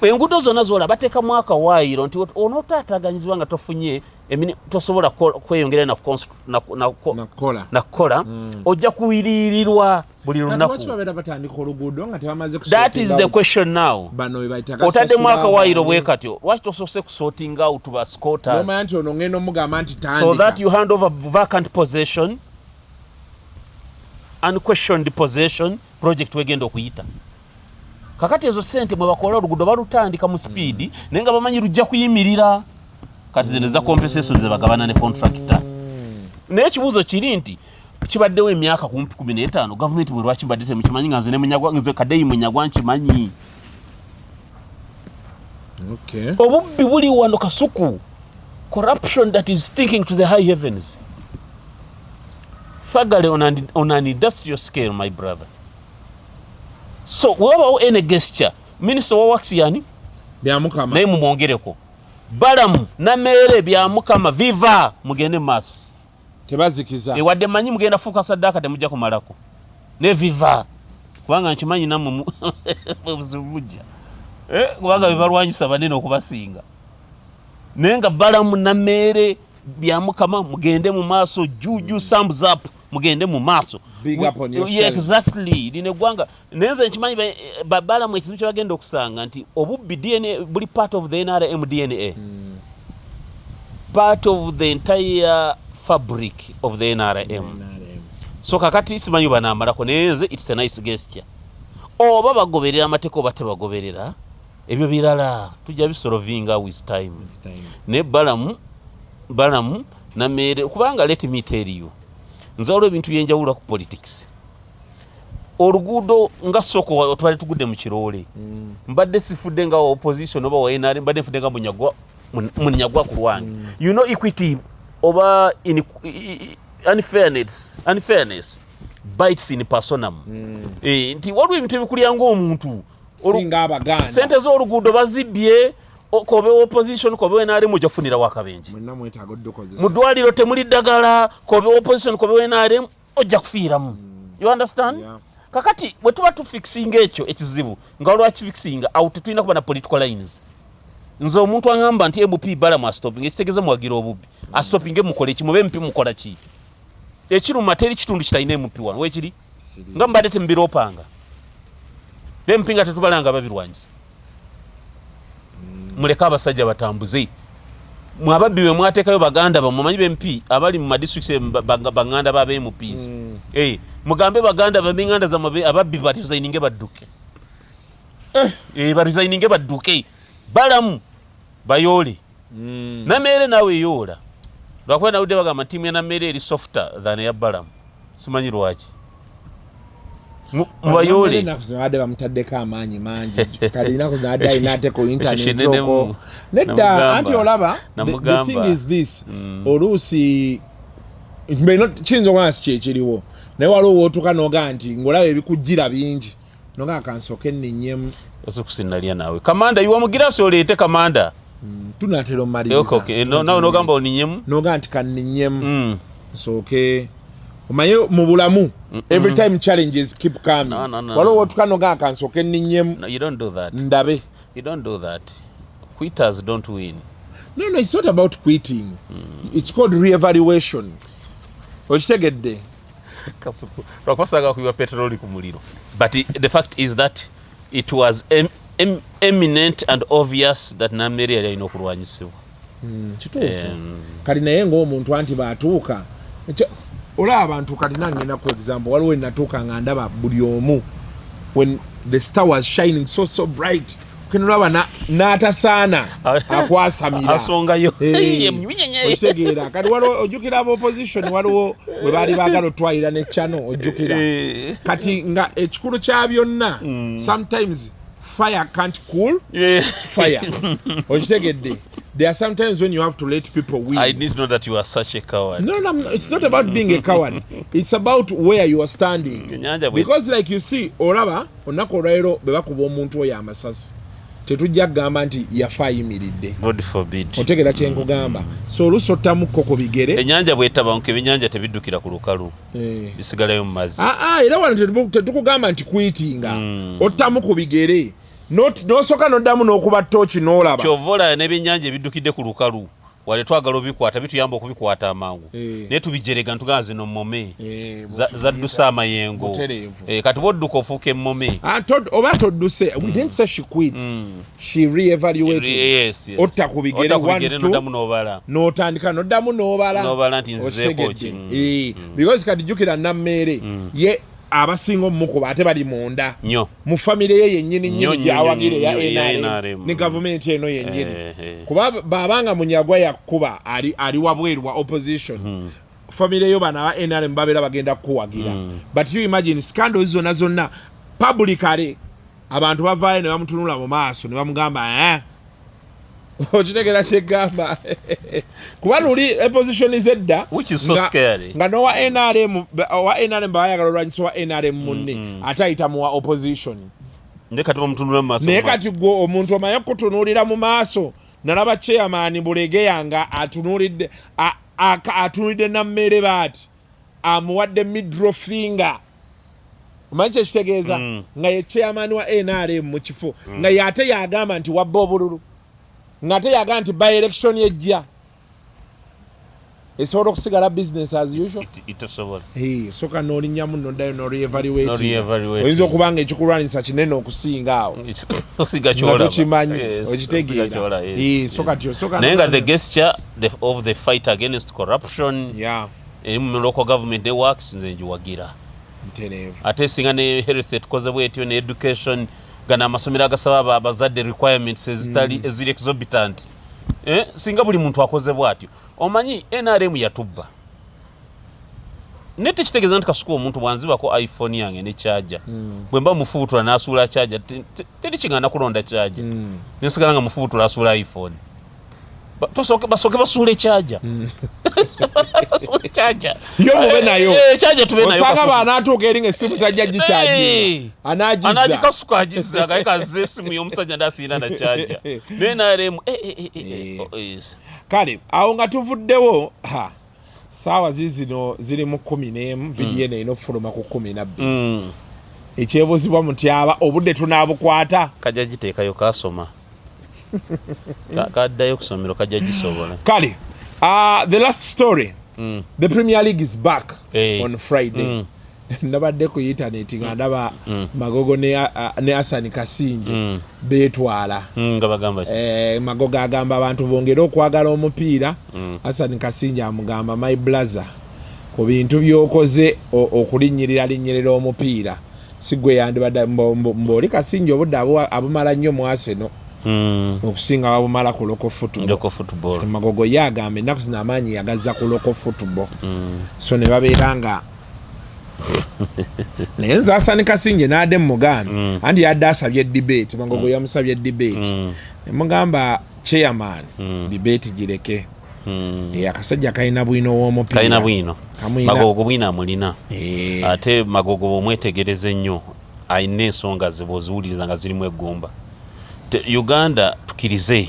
enguudo zonna zolaba bateekamu akawaayiro nti onootaataganyizibwa nga tofunye tosobola kweyongera nakukola. Nakukola, ojja kuwiriirirwa buli Kati lunaku. lwaki babeera batandika oluguudo nga tebamaze That is the question now. Bano be bayita Otaddemu kasasula akawaayiro bwe abaani. katyo, lwaki tosoose kusorting out ba squatters? Nomanya nti ono ngenda omugamba nti So tandika. that you hand over vacant possession, unquestioned possession, project wegenda okuyita. Kakati ezo sente mwe bakola oluguudo balutandika mu speed, naye nga bamanyi lujja kuyimirira. Kati zino eza compensation zebagabana ne contractor. Naye ekibuuzo kiri nti kibaddewo emyaka kumpi 15, gavumenti bwe lwaki mbadde temukimanyi nga nze ne Munyagwa, nze Kadeyi Munyagwa nkimanyi? Obubbi buli wano, Kasuku, corruption that is stinking to the high heavens, thuggery on an industrial scale, my brother. So wewabawo any gesture, minister wa works yani? Byamukama. Naye mumwongereko Balamu Nameere, Byamukama, viva, mugende mu maaso. Tebazikiza. Ewadde manyi mugenda fuuka saddaaka, temujja kumalako ne viva, kubanga nkimanyi nammwe obuzibu bujja. Kubanga bebalwanyisa banene okubasinga. Naye nga Balamu Nameere, Byamukama, mugende mu maaso. Juju, thumbs up, mugende mu maaso. Big up on yourselves. Yeah, exactly. Lino eggwanga, naye nze nkimanyi Balamu ekizibu kyebagenda okusanga nti obubbi DNA buli part of the NRM DNA, part of the entire fabric of the NRM. So kakati simanyi banaamalako, naye nze it's a nice gesture. Oba bagoberera amateeka oba tebagoberera, ebyo birala, tujja bisolvinga with time. Naye Balamu Nameere, kubanga let me tell you, nze waliwo ebintu byenjawula ku politics. Oluguudo nga soko tubadde tugudde mu kiroole, mbadde sifudde nga wa opposition oba wa NRM, mbadde nfudde nga Munyagwa ku lwange. You know, equity oba unfairness bites in personam. Nti waliwo ebintu ebikulya ng'omuntu. Singa Abaganda. Sente z'oluguudo bazibbye, kobe opposition kobe NRM, ojja kufunirawo akabenje. Mwenna mwetaaga oddukozesa. Mu ddwaliro temuli ddagala, kobe opposition kobe NRM, ojja kufiiramu. You understand? Yeah. Kakati bwe tuba tufixinga ekyo ekizibu, nga lwakifixinga awo, tetulina kuba na political lines. Nze omuntu aŋŋamba nti MP Balamu astopinga, ekitegeeza muwagira obubbi. Astopinge mukole ki? Mube MP mukola ki? Ekiruma, teri kitundu kitalina MP wano wekiri nga mubadde temubiroopanga. MP nga tetubalanga babirwanyisa. Muleke abasajja batambuze. Mwe ababbi bwe mwateekayo baganda bammwe, omanyi be MP abali mu madistricts, baganda ba MPs. Mugambe baganda bamenganda zammwe ababbi baresigninge badduke. Baresigninge badduke. Balamu bayoole. Nameere naawe yoola, lwakuba nawudde bagamba ttiimu ya Nameere eri softer than eya Balamu, simanyi lwaki. Mubayoole. Ennaku zino badde bamutaddeko amaanyi mangi. Kati ennaku zino adde alina ate ku internet Kinene okwo. Nedda, anti olaba, the namugamba. thing is this, oluusi kiyinza okuba nga si kyekiriwo, naye waliwo wootuuka n'ogaa nti ng'olaba ebikujjira bingi, nogaa kansooke nninnyemu. Osikusinalya naawe kamanda, yiwa mu girasi oleete kamanda. Tunatera omumaliriza. Okay. Nawe nogamba oninnyemu. Nogaa nti kanninnyemu nsooke, omanye mu bulamu every time challenges keep coming. No, no, no, Waliwo no. wootuuka nogaa kansooke nninnyemu. No, you don't do that. Ndabe. You don't do that. Quitters don't win. No, it's not about quitting. It's called re-evaluation. Okitegedde? Kasuku, lwakuba saagala kuyiwa peteroli ku muliro, but the fact is that it was eminent and obvious that Namere yali alina okulwanyisibwa. Kituufu. Kati naye ng'omuntu anti baatuuka olaba abantu, kati nange ku example, waliwo enatuuka nga ndaba buli omu, when the star was shining so so bright, kenolaba n'atasaana akwasamira. Asongayo. Okitegeera? Kati waliwo, ojjukira aba opposition, waliwo we baali baagala otwalira ne channel, ojjukira? Kati nga ekikulu kya byonna, sometimes fire can't cool fire. Okitegedde? There are sometimes when you have to let people win. I didn't know that you are such a coward. No, it's not about being a coward. It's about where you are standing. Ennyanja Because like you see, olaba olunaku olwaleero bwe bakuba omuntu oyo amasasi, tetujja kugamba nti yafa ayimiridde. God forbid. Otegeera kyenkugamba? So oluusi ottamukko ku bigere. Ennyanja bwetabanguka, ebyennyanja tebiddukira ku lukalu. Bisigalayo mu mazzi. Ah, ah, era wano tetukugamba nti kwitinga, ottamu ku bigere. N'osooka n'oddamu n'okuba tooki n'olaba. Kyova olaba n'ebyennyanja ebiddukidde ku lukalu, wale twagala obikwata, bituyamba okubikwata amangu, naye tubijerega ntugamba zino mome zadduse amayengo. Butereevu. Kati bwodduka ofuuka emmome. Ah, oba todduse, we didn't say she quit. She re-evaluated. Yes. Otta ku bigere, Otta ku one, bigere, two, n'oddamu n'obala. N'otandika n'oddamu n'obala. N'obala nti nzizeeko Okitegedde? ki? Because kati jjukira Nammeere ye abasinga omumukuba ate bali munda nnyo mu famire ye yennyini Nnyo, nnyini nnyo, gyawagira nnyo, eya nnyo, eya NRM NRM. ne gavumenti eno yennyini. Eh, eh. Kuba babanga Munyagwa yakuba ali wabweru wa opposition. Famire yo bano aba NRM babeera bagenda kukuwagira. But you imagine scandals zonna zonna publicly, abantu bavaayo ne bamutunula mu maaso ne bamugamba, "Eh?" Okitegera kyegamba, kuba luli opposition zedda Which is so scary. Nga nowa NRM, owa NRM bayagala olwanyisa wa NRM munne, ate ayita muwa opposition. Naye kati bamutunula mu maaso. Naye mu maaso. Kati gwe omuntu omaye okutunuulira mu maaso, nalaba chairman Bulegeya nga atunuulidde atunuulidde Nammere, baati amuwadde middle finger. Omanyi kyekitegeeza? Nga ye chairman wa NRM mu kifo, nga yate yagamba nti wabba obululu, ng'ate yagamba nti by election ejja esobola okusigala business as usual. Itosobola. Hey, soka n'olinnyamu noddayo n'oreevaluate. N'oreevaluate. Oyinza okuba nga ekikulwanyisa kinene okusinga awo okusinga nga kyolaba. tokimanyi. Yes, Okitegeera? okusinga kyolaba, yes. Eh, so kati osoka Naye nga the gesture of the fight against corruption eri mu local government ne works, nze njiwagira. Ntereevu. Ate singa ne health etukoze bwetyo ne education, gano amasomero agasaba abazadde requirements ezitali eziri exorbitant, eh, singa buli muntu akoze bwatyo. Omanyi NRM yatubba, naye tekitegeeza nti kasuka omuntu bwanzibako iPhone yange ne charger, bwe mba mufuutula n'asuula charger, teri kiganda kulonda charger, nensigala nga mufuutula asuula iPhone. Basooke basuule charger, basuule charger. Yo mube nayo. Eh, charger tube nayo. Osanga Kasuku. bw'anaatuuka eri nga essimu tajja Hey! gikyajinga, anaagiza. Anagikasuka agiza gaye kaze esimu y'omusajja ndasiina na charger, naye NRM, eh, eh, eh, eh, oh, yes. Kale awo nga tuvuddewo, ha, saawa zizino ziri mu 11, vidiyo eno erina okufuluma ku 12. Ekyebuuzibwa mutyaba, obudde tunaabukwata? Kajja giteekayo kasoma. Kaddayo ku ssomero, kajja gisobola. Kale, the last story, the Premier League is back on Friday. Nabadde ku internet nga ndaba Magogo ne Hassan Kasinje beetwala. Nga bagamba ki? Eh, Magogo agamba abantu bongere okwagala omupiira. Hassan Kasinje amugamba, "My brother, ku bintu byokoze okulinnyirira linnyirira omupiira, si gwe yandibadde." Mbooli Kasinje obudde abumala nnyo mu Arsenal okusinga babumala ku local football. Local football. Magogo ye agamba ennaku zino amaanyi yagazza ku local football. So ne babeera nga, naye nze Hassan Kasinje n'adde mugambe, anti yadde asabye debate, Magogo yamusabye debate, nemugamba, "Chairman, debate gireke." Eh, akasajja kalina bwino w'omupiira. Kalina bwino. Kamuyina. Magogo bwino amulina. Eh. Ate Magogo bwomwetegereza ennyo, alina ensonga ze bw'oziwuliriza nga zirimu eggumba. Uganda tukirize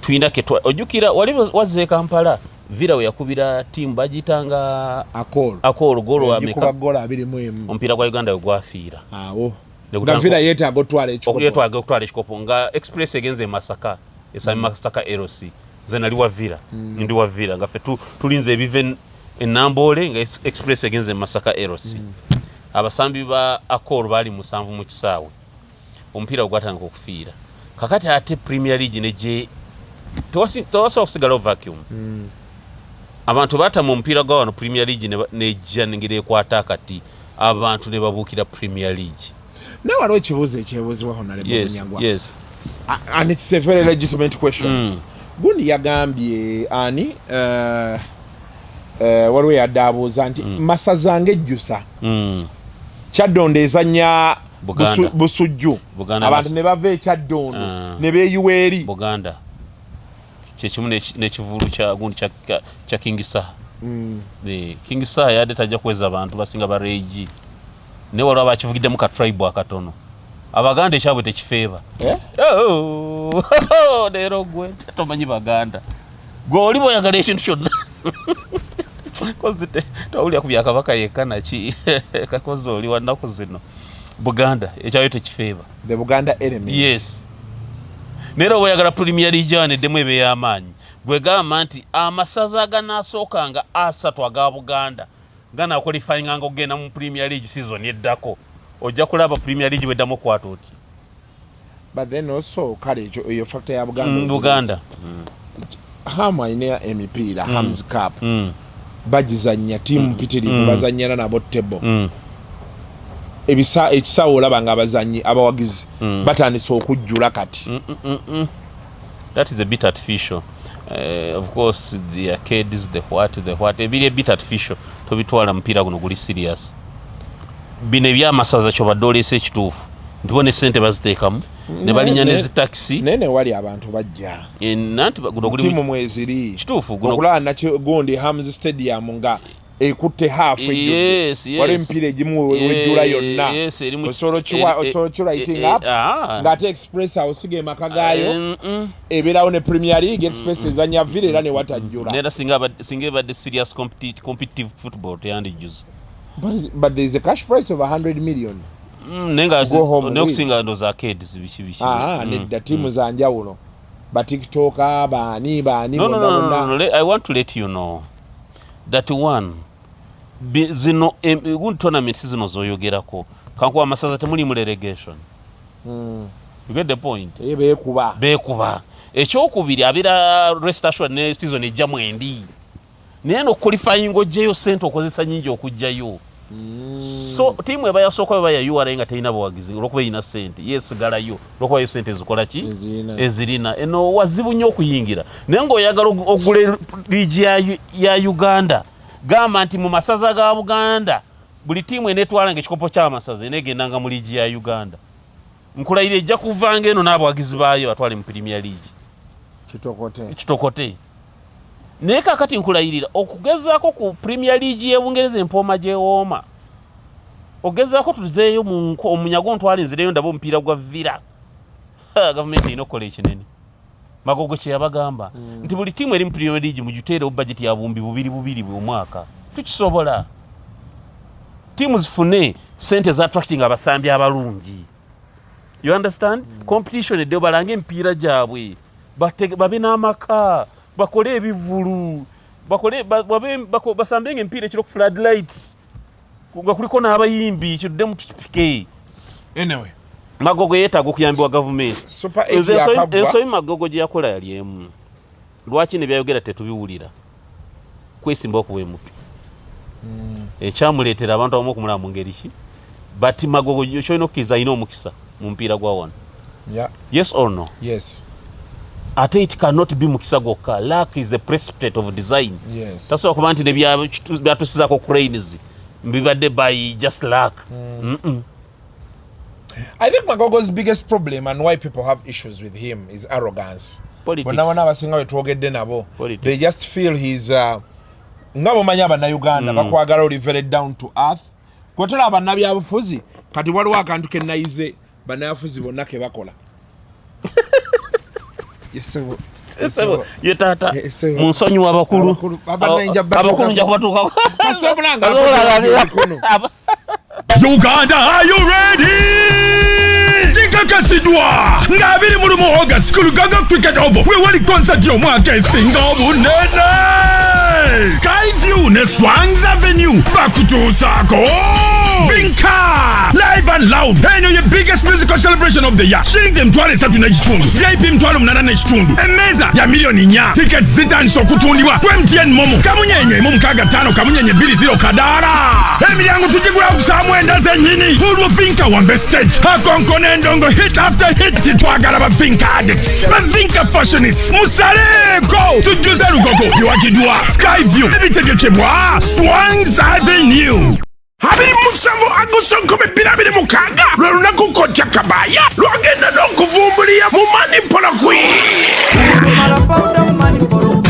tulina ketwa. Ojjukira wali wazze e Kampala, Villa we yakubira tiimu bagiyitanga Akol. Akol golo wa Yagikuba meka? Golo 21. Omupiira gwa Uganda we gwafiira. Awo Ne nga Villa yeetaaga otwala ekikopo. Yeetaaga okutwala ekikopo nga Express egenze e Masaka esami Masaka LC. Nze nali wa Villa, ndi wa Villa, nga ffe tulinze ebiva enamboole nga Express egenze e Masaka LC. Abasambi ba Akol baali 7 mu kisaawe omupiira gwatandika okufiira. Kakati ate Premier League neje tewasobola kusigalawo vacuum. Abantu batama omupiira gwa wano. Premier League nejja nengeri ekwata akati, abantu ne babuukira Premier League. Naye waliwo ekibuuzo ekyebuuzibwa, Honorable Munyagwa. Yes. And it's a very legitimate question. Gundi yagambye ani, waliwo yadde abuuza nti masaza ng'ejjusa Kyaddondo ezanya Buganda. Busujju, Buganda abantu ne bava ekyaddondo ne beeyiwa eri. Buganda kyekimu n'ekivulu kya gundi kya King Saha. Eh, King Saha yadde tajja kuweza abantu basinga bareegi, naye waliwo abakivugiddemu ka tribe akatono. Abaganda ekyabwe tekifeeba. Eh? Oh, leero gwe tomanyi baganda, gwe oli bweyagala ekintu kyonna kozi tawulira ku byakabaka yekka naki kakozi oli wa nnaku zino. Buganda ekyayo tekifeeba. The Buganda element. Yes, naye era oba oyagala Premier League wano eddemu ebe y'amaanyi, gwe gamba nti amasaza aganaasookanga 30 aga Buganda ganaaqualifyinganga okugenda mu Premier League season eddako, ojja kulaba Premier League bweddamu okukwata oti. But then also, kale ekyo eyo factor ya Buganda. Buganda. Ham alina emipiira, Hams Cup bagizanya tiimu mpitirivu, bazanyana nabo table. Ekisaawe olaba nga abazanyi, abawagizi batandise okujjula kati. That is a bit artificial. Of course the arcades, the what, the what, ebiri a bit artificial, tobitwala mupiira guno guli serious. Bino ebyamasaza kyobadde oleese ekituufu nti bo ne sente baziteekamu ne balinya ne zitakisi. Naye newali abantu bajja. Eh, nanti guno guli tiimu mweziri kituufu guno okulaba gundi Hams Stadium nga ekutte half ejjudde. Waliwo emipiira egimu wejjula yonna. Yes, eri mu- Osobola osobola okiwriting up ng'ate Express awo siga emaka gaayo ebeerawo ne Premier League Express ezannya Villa era ne watajjula. Naye era singa ebadde serious competitive football teyandijjuza. But there is a cash price of 100 million. Naye nga To go home naye with. okusinga ndowooza arcades biki biki. Nedda ttiimu za njawulo. Batiktoka baani baani No, no, bonna no, no, bonna. no, no. I want to let you know that one zino gundi tournaments zino zoyogerako kankuwa amasaza temuli mu relegation. You get the point? Beekuba. Beekuba. Ekyokubiri abeera rest assured ne season ejja mwendi. Naye no qualifying ojjeyo ssente okozesa nnyingi okuggyayo. So ttiimu eba yasooka eba ya URA nga terina buwagizi olw'okuba erina ssente yeesigalayo olw'okuba yo ssente ezikola ki? Ezirina. Eno wazibu nnyo okuyingira. Naye ng'oyagala ogula liigi ya Uganda, gamba nti mu masaza ga Buganda buli ttiimu eneetwalanga ekikopo ky'amasaza eneegendanga mu liigi ya Uganda. Nkulayira ejja kuvanga eno n'abawagizi baayo batwale mu Premier League. Kitokote. Kitokote. Naye kaakati nkulayirira okugezaako ku Premier League y'e Bungereza empooma gy'ewooma. Ogezaako tuzeeyo mu omunyago ntwale nzireyo ndabe omupiira gwa Villa. Ha, gavumenti erina okukola ekinene. Magogo kye yabagamba nti buli ttiimu eri mu Premier League mugiteerewo bajeti ya buwumbi bubiri bubiri buli mwaka. Tukisobola. Ttiimu zifune ssente za attracting abasambi abalungi. You understand? Competition eddeyo balange emipiira gyabwe. Babe n'amaka, bakole ebivvulu, basambenga emipiira ekiro ku floodlights nga kuliko n'abayimbi, kiddemu tukipike. Anyway. Magogo yeetaaga okuyambibwa gavumenti. Super eight Nze yakaggwa. ensobi Magogo gye yakola yali emu. Lwaki ne byayogera tetubiwulira? Kwesimba okuba emupi. Ekyamuleetera abantu abamu okumulaba mu ngeri ki? But Magogo ky'olina okukkiriza alina omukisa mu mupiira gwa wano. Yes or no? Yes. Ate it cannot be mukisa gwokka. Luck is a precipitate of design. Yes. Tasobola kuba nti ne byatusizaako cranes bibadde by just luck. I think Magogo's biggest problem and why people have issues with him is arrogance. Politics. Bonna bonna abasinga be twogedde nabo. Politics. They just feel he's nga bw'omanyi Abannayuganda bakwagala oli very down to earth. Gwe tolaba bannabyabufuzi kati waliwo akantu ke nayize bannabyabufuzi bonna ke bakola. Yes, sir. Sebo, ye taata Yes, sir. munsonyiwa abakulu. Abakulu, abannayinja Abakulu nja kubatuukako. Kasobola nga Kasobola nga- emikono. Uganda, are you ready? Kikakasiddwa nga 21 August ku Lugaga Cricket Oval we wali concert y'omwaka esinga obunene. Skyview ne Swangz Avenue bakutuusaako Vinka live and loud. Eno ye biggest musical celebration of the year. Shilingi emitwalo esatu n'ekitundu, VIP emitwalo munaana n'ekitundu, emmeeza ya miliyoni nnya. Tickets zitandise okutundibwa ku MTN Momo kamunyenye emu mukaaga ttaano kamunyenye bbiri zero kadaala. Emiryango tugigulawo ku ssaawa mwenda zennyini. Olwo Vinka wambe stage akonko n'endongo hit after hit. Twagala ba Vinka addicts, ba Vinka fashionists, musaleeko tujjuze Lugogo. Biwagiddwa Skyview, ebitegekebwa Swangz Avenue. 27 Agusto 2026 lwe lunaku Kojja Kabaya lwagenda n'okuvumbulira mu Manipolokwi.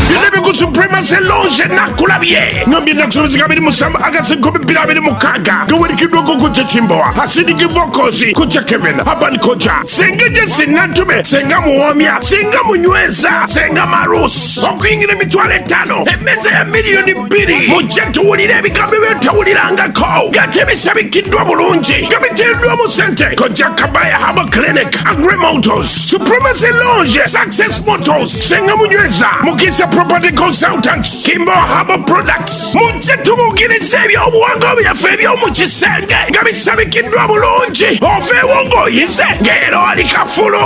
Byonna biku Supremacy Lounge nakulabye nga byonna kusobozeka 27 Agusto 2026 gawerekeddwako Kojja Kimbowa, Acidic Vocals, Kojja Kevin, Aban Kojja, Senga Jesse Nantume, Senga Muwomya, Senga Munyweza, Senga Marus. Okuyingira emitwalo etaano, emmeeza ya miliyoni bbiri. Mujje tuwulire ebigambo byetawulirangako ng'ate bisabikiddwa bulungi nga biteereddwamu ssente. Kojja Kabaya Herbal Clinic, Agri Motors, Supremacy Lounge, Success Motors, Senga Munyweza, Mukisa Property Consultants, Kimbo Herbal Products. Mujje tubuukirize ebyobuwangwa byaffe eby'omu kisenge nga bisabikiddwa bulungi, oveewo ng'oyize ng'era oli kafulu.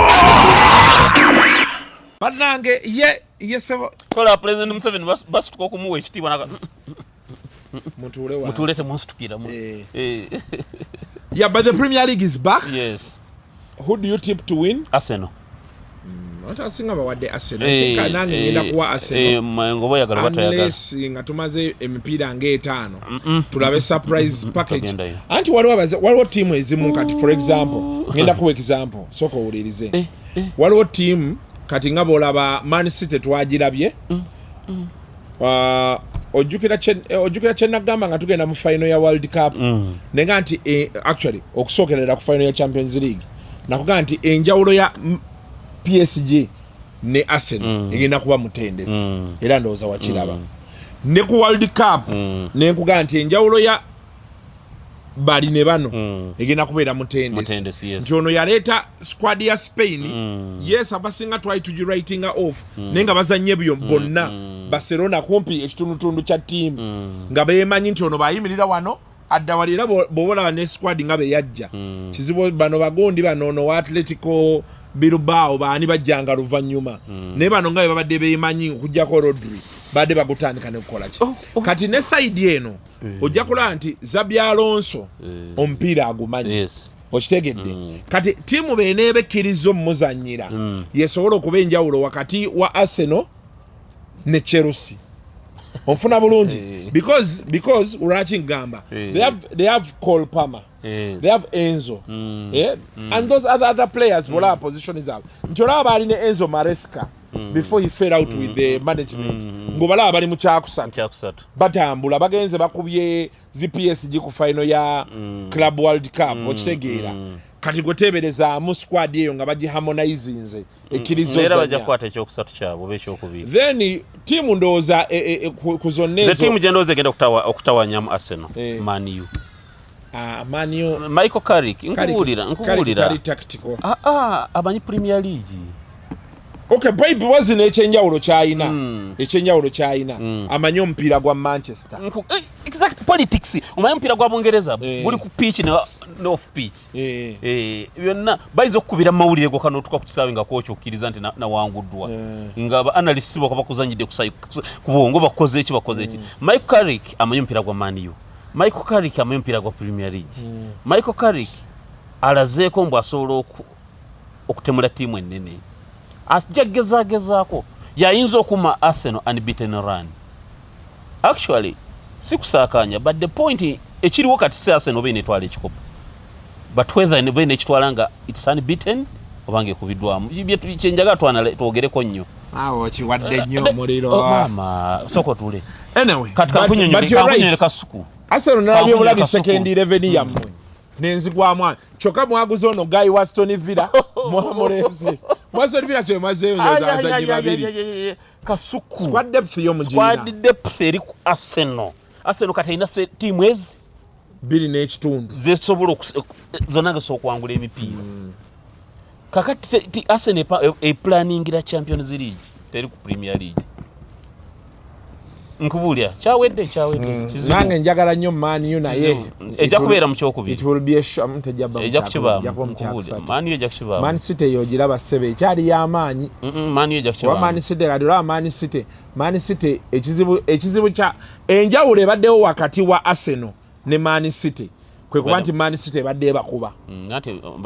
Bannange ye ye sebo. Kola President Museveni basituka okumuwa ekitiibwa naka Mutuule wansi. Mutuule temunsitukira mu. Yeah, but the Premier League is back. Yes. Who do you tip to win? Arsenal. Abantu abasinga bawadde Arsenal. I think nange ngenda kuwa Arsenal. Ngoba oyagala oba toyagala. Unless nga tumaze emipiira ng'etaano tulabe surprise package. Togendayo. Anti waliwo waliwo ttiimu ezimu kati, for example, ngenda kuwa example, sooka owulirize. Waliwo ttiimu kati nga bw'olaba Man City twagirabye. Ojjukira kye nagamba nga tugenda mu final ya World Cup, nenga nti actually okusookerera ku final ya Champions League, nakugamba nti enjawulo ya PSG ne Arsenal egenda kuba mutendesi, era ndowooza wakiraba. Ne ku World Cup nenkugamba nti enjawulo ya bali ne bano egenda kubeera mutendesi. Mutendesi, yes. Nti ono yaleeta squad ya Spain, yes, abasinga twali tugiwritinga off, naye nga bazanye byo bonna Barcelona kumpi ekitundutundu kya ttiimu nga beemanyi nti ono bayimirira wano adda wali, era bw'oba olaba ne squad nga beyajja kizibu, bano bagundi bano, ono wa Atletico Bilbao, baani bajjanga luvannyuma, naye bano nga bwe babadde beemanyi okugjako Rodri, badde bagutandika nekukola ki. Kati ne side eno ojja kulaba nti Xabi Alonso omupiira agumanyi, okitegedde? Kati ttiimu beneeba ekkiriza omumuzanyira yesobola okuba enjawulo wakati wa Arsenal ne Chelsea, onfuna bulungi? Because lwaki ngamba, they have Cole Palmer, they have Enzo, yeah? And those other players, bolaba position zaabwe nti olaba baali ne Enzo Maresca before he fell out with the management, ng'obalaba bali mu kyakusatu. Kyakusatu. Batambula bagenze bakubye zi PSG ku final ya Club World Cup, okitegeera? Kati gwe teeberezaamu squad eyo nga bagiharmonizinze, ekkiriza Era bajja ozannya. kukwata ekyokusatu kyabwe oba ekyokubiri. Then tiimu ndowooza ku zonna Nze ezo tiimu gye ndowooza egenda okutawanyamu Arsenal, Man U. Ah, Man U. Michael Carrick, nkubuulira, nkubuulira. Tali tactical. Ah, ah, amanyi Premier League. Okay, Bible wazi n'ekyenjawulo kyayina, ekyenjawulo kyayina, amanyi omupiira gwa Manchester. Exact politics, omanyi omupiira gwa Bungereza guli ku pitch ne off pitch. Byonna bayinza okukubira mu mawulire gokka n'otuuka ku kisaawe nga kocha okkiriza nti nawanguddwa, nga ba analysts bokka bakuzanyidde ku bwongo, bakoze eki, bakoze eki. Michael Carrick amanyi omupiira gwa Man U, Michael Carrick amanyi omupiira gwa Premier League. Michael Carrick alazeeko mbu asobola okutemula ttiimu ennene, ajja gezagezaako, yayinza okuma Arsenal unbeaten run. Actually si kusaakanya, but the point ekiriwo kati si Arsenal oba enetwala ekikopo, but whether oba enekitwala nga its unbeaten oba nga ekubiddwamu. Kyenjagala twogereko nnyo. Awo kiwadde nnyo omuliro. Oh, maama, sooka otuule. Anyway, Kati but you're right. kankunyonyole kasuku. Arsenal nalabye bulabi Kankunyonyole kasuku. second 11 yammwe nenzigwamu, kyokka mwaguze ono guy wa Aston Villa, mwamulese mu Aston Villa, kye mwazeeyo ndowooza abazannyi babiri. Kasuku. Squad depth yo mugirina. Squad depth eri ku Arsenal. Arsenal kati erina ttiimu ezi bbiri n'ekitundu zesobola zonna nga zisobola okuwangula emipiira. Kakati Arsenal eplaningira Champions League, teri ku Premier League. Nkubuulira, kyawedde, kyawedde. Kizibu. Nange njagala nnyo Man U, naye Ejja kubeera mu kyokubiri. It will be a show. Tejja kuba mu Ejja kukibaamu. ejja kuba mu Nkubuulira. kyakusatu. Man U ejja kukibaamu. Man City eyo ogiraba ssebe ekyali y'amaanyi. Man U ejja Kuba kukibaamu. Man City kati olaba Man City ekizibu kya enjawulo ebaddewo wakati wa Arsenal ne Man City kwe kuba nti Man City ebadde ebakuba,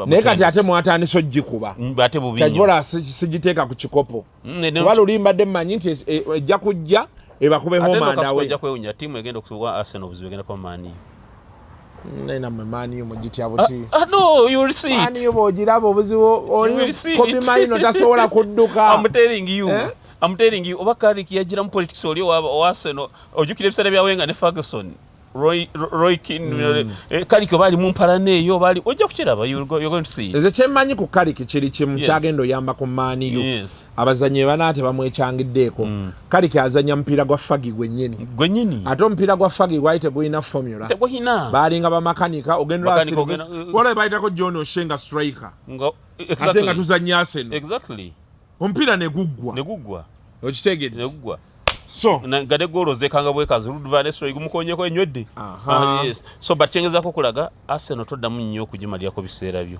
naye kati ate mwatandise ogikuba. Ate bubi nnyo. Kyavola sigiteeka ku kikopo, kuba luli mbadde mmanyi nti ejja kujja ebakube Ate home no and Kasuku away. ejja kwewunya, ttiimu egenda okuwa Arsenal obuzibu egenda kuba Man U. Naye nammwe Man U mugitya buti. Ah, no, you will see it. Man U bw'ogiraba obuzibu You oli will see Kobbie it. Mainoo tasobola kudduka. I'm telling you. Eh? I'm telling you, oba Carrick yagira mu politics oli owa Arsenal, ojjukira ebiseera bya Wenger ne Ferguson. Roy Keane, Carrick oba ali mu mpalana eyo, oba ali, ojja kukiraba, you're going to see it. Nze kyemmanyi ku Carrick kiri kimu, kyagenda oyamba ku Man U. Abazannyi be banaa tebamwekyangiddeeko. Carrick azannya mupiira gwa Fergie gwennyini. Gwennyini. Ate omupiira gwa Fergie gwali tegulina formula. Tegulina. Baalinga bamakanika ogenda Makanika ogenda- waliwo bayitako John O'Shea nga striker. Nga, Ate nga tuzannya Arsenal. Omupiira ne guggwa. Ne guggwa. Okitegedde? Ne guggwa. So nga ne goolo zekanga bwekazi Ruud van Nistelrooy gumukonyeko enywedde. Aha. Ah, yes. So but kyengezaako okulaga, Arsenal toddamu nnyo okugimalirako biseera byo.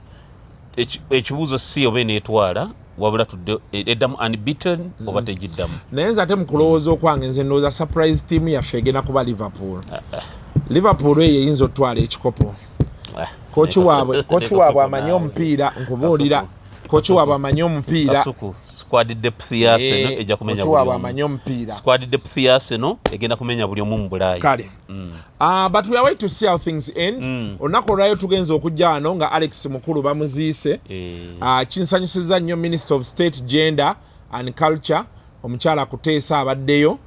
Ekibuuzo si oba eneetwala, wabula tudde eddamu unbeaten oba tegiddamu. Naye nze ate mu kulowooza okwange, nze ndowooza surprise team yaffe egenda kuba Liverpool. Liverpool eyo eyinza otwala ekikopo. Kochi waabwe amanyi omupiira, nkubuulira. Kochi waabwe amanyi omupiira. Kasuku, squad depth ya Arsenal ejja kumenya Kochi buli waabwe omu. amanyi omupiira. Squad depth ya Arsenal egenda kumenya buli omu mu Bulaaya. Kale. But we are waiting to see how things end. Olunaku olwayo tugenza okujja wano nga Alex Mukulu bamuziise. Kinsanyusiza nnyo Minister of State Gender and Culture omukyala Kuteesa abaddeyo.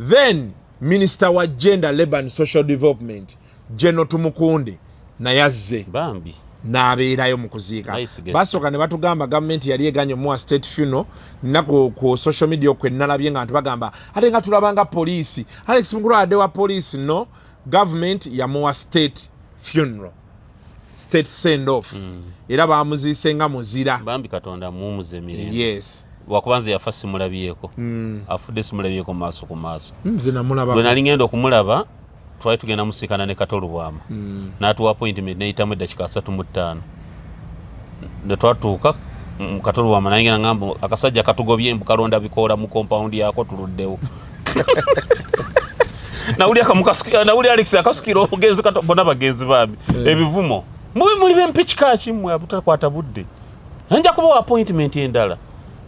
Then Minister wa Gender, Labour and Social Development General Tumukunde naye azze. Bambi. N'abeerayo mu kuziika. Nice guest. Basooka ne batugamba gavumenti yali eganye omuwa state funeral. Nina ku social media okwe nalabye nga ntu bagamba ate nga tulabanga poliisi, Alex Mukulu adde wa poliisi. No, government yamuwa state funeral, state send off, era bamuziise nga muzira. Bambi, Katonda amuwumuze emirembe. Yes. Wakuba nze yafa simulabyeko. Afudde simulabyeko maaso ku maaso. Nze namulaba. Bwe nali ngenda okumulaba, twali tugenda musikana ne Kato Lubwama, n'atuwa appointment neyitamu eddakiika 35 ne twatuuka. Kato Lubwama naye ngenda ngamba akasajja katugobye mbu kalonda bikoola mu compound yako, tuluddewo. Nawuli Alex akasukira omugenzi Kato, bonna bagenzi bambi ebivumo mubi muli bempiki kimmwe abutakwata budde, nja kubawa appointment endala.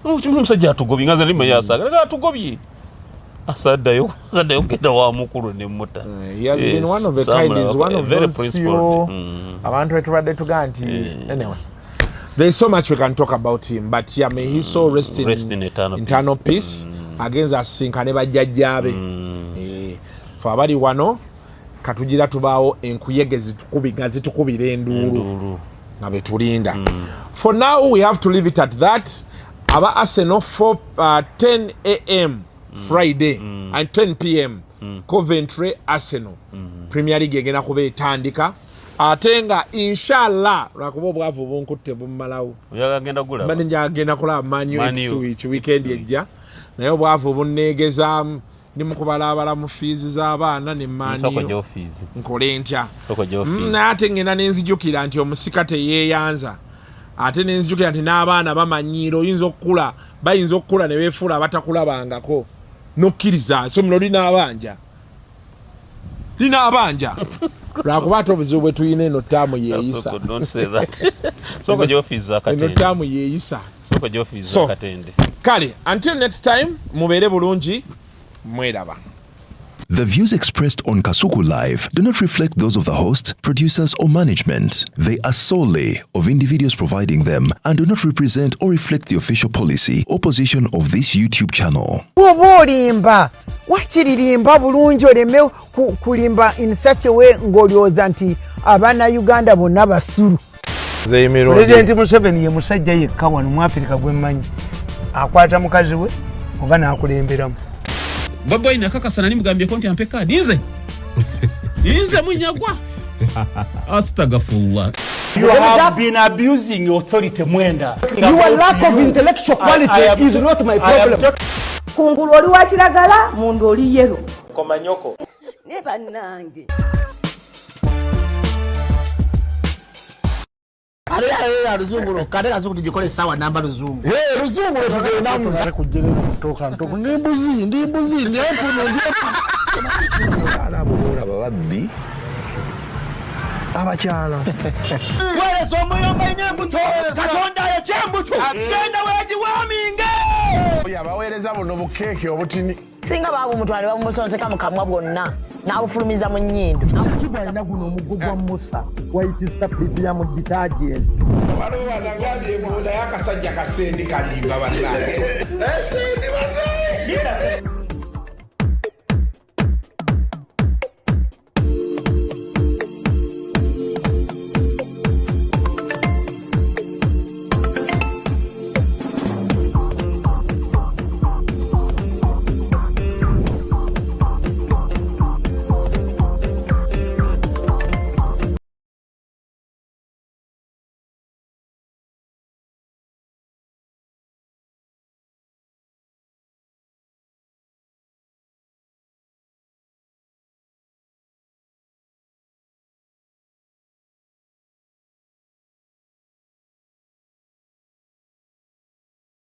Omusajja atugobye nga nze ndimanya asaaga atugobye, asaddayo kugenda wa mukulu ne muta. He has been one of a kind, is one of those few abantu betubadde tugaa nti anyway, there's so much we can talk about him, but yeah, may he so rest in, Rest in eternal eternal peace. Agenza asisinkane bajjajjaabe. Fe abali wano katugira tubaawo enkuyege nga zitukubira enduulu nga betulinda. For now we have to leave it at that. Aba Arsenal 4, 10 a.m. Friday and 10 p.m. Coventry Arsenal, Premier League egenda kuba etandika, ate nga inshallah lwakuba obwavu bunkutte bummalawo. Oyagenda gulaba? Mbadde njagenda kulaba Man U Man U. Ipswich weekend ejja, naye obwavu bunneegezaamu, ndi mu kubalaabala mu fiizi z'abaana ne Soko Man U. gy'ofiizi. Nkole ntya? Soko gy'ofiizi. Naye ate ngenda nenzijukira nti omusika teyeeyanza, ate nenzijukira nti n'abaana bamanyiira, oyinza okukula, bayinza okukula ne beefuula abatakulabangako nokkiriza somero linaabanja linaabanja, lwakuba ate obuzibu bwe tulina eno ttaamu yeeyisa. Soko, don't say that. Soko gy'ofiizi Eno akatende. ttaamu yeeyisa. Soko gy'ofiizi So, akatende. Kale, until next time, mubeere bulungi, mweraba. The views expressed on Kasuku Live do not reflect those of the host, producers, or management. They are solely of individuals providing them and do not represent or reflect the official policy or position of this YouTube channel. Bw'oba olimba, wakiririmba bulungi oleme kulimba in such a way ng'olowooza nti Abannayuganda bonna basiru. Pulezidenti Museveni ye musajja yekka wano mu Afirika gwe mmanyi akwata mukazi we oba n'akulemberamu. Bobi Wine akakasa nali mugambyeko nti ampe kaadi, nze munyagwa, astagfirullah. You have been abusing authority, Mwenda. Your lack of intellectual quality is not my problem. Kungulu oli wa kiragala, munda oli yellow. Komanyoko. Ne bannange. Ale luzungu lwokka, ate kazungu tugikole essaawa namba luzungu. Luzungu lwetugendamu. Kujjerera mutoka ntoku, ndi mbuzi, ndi mbuzi, ndi empunu, ndi Abaana abo boolaba babbi abakyala. Weereza omuyomba embuto, Katonda ayokya embuto, genda weegiwaaminge. Abaweereza buno bukeeke obutini. Singa baabumutwala ne bamumusonseka mu kamwa bwonna n'abufulumiza mu nnyindo. Kibwa alina guno omuggo gwa Musa, White Star Premium detergent. Waliwo wanagambye mbu naye akasajja kasendi kalimba, bannange. Sendi, bannange.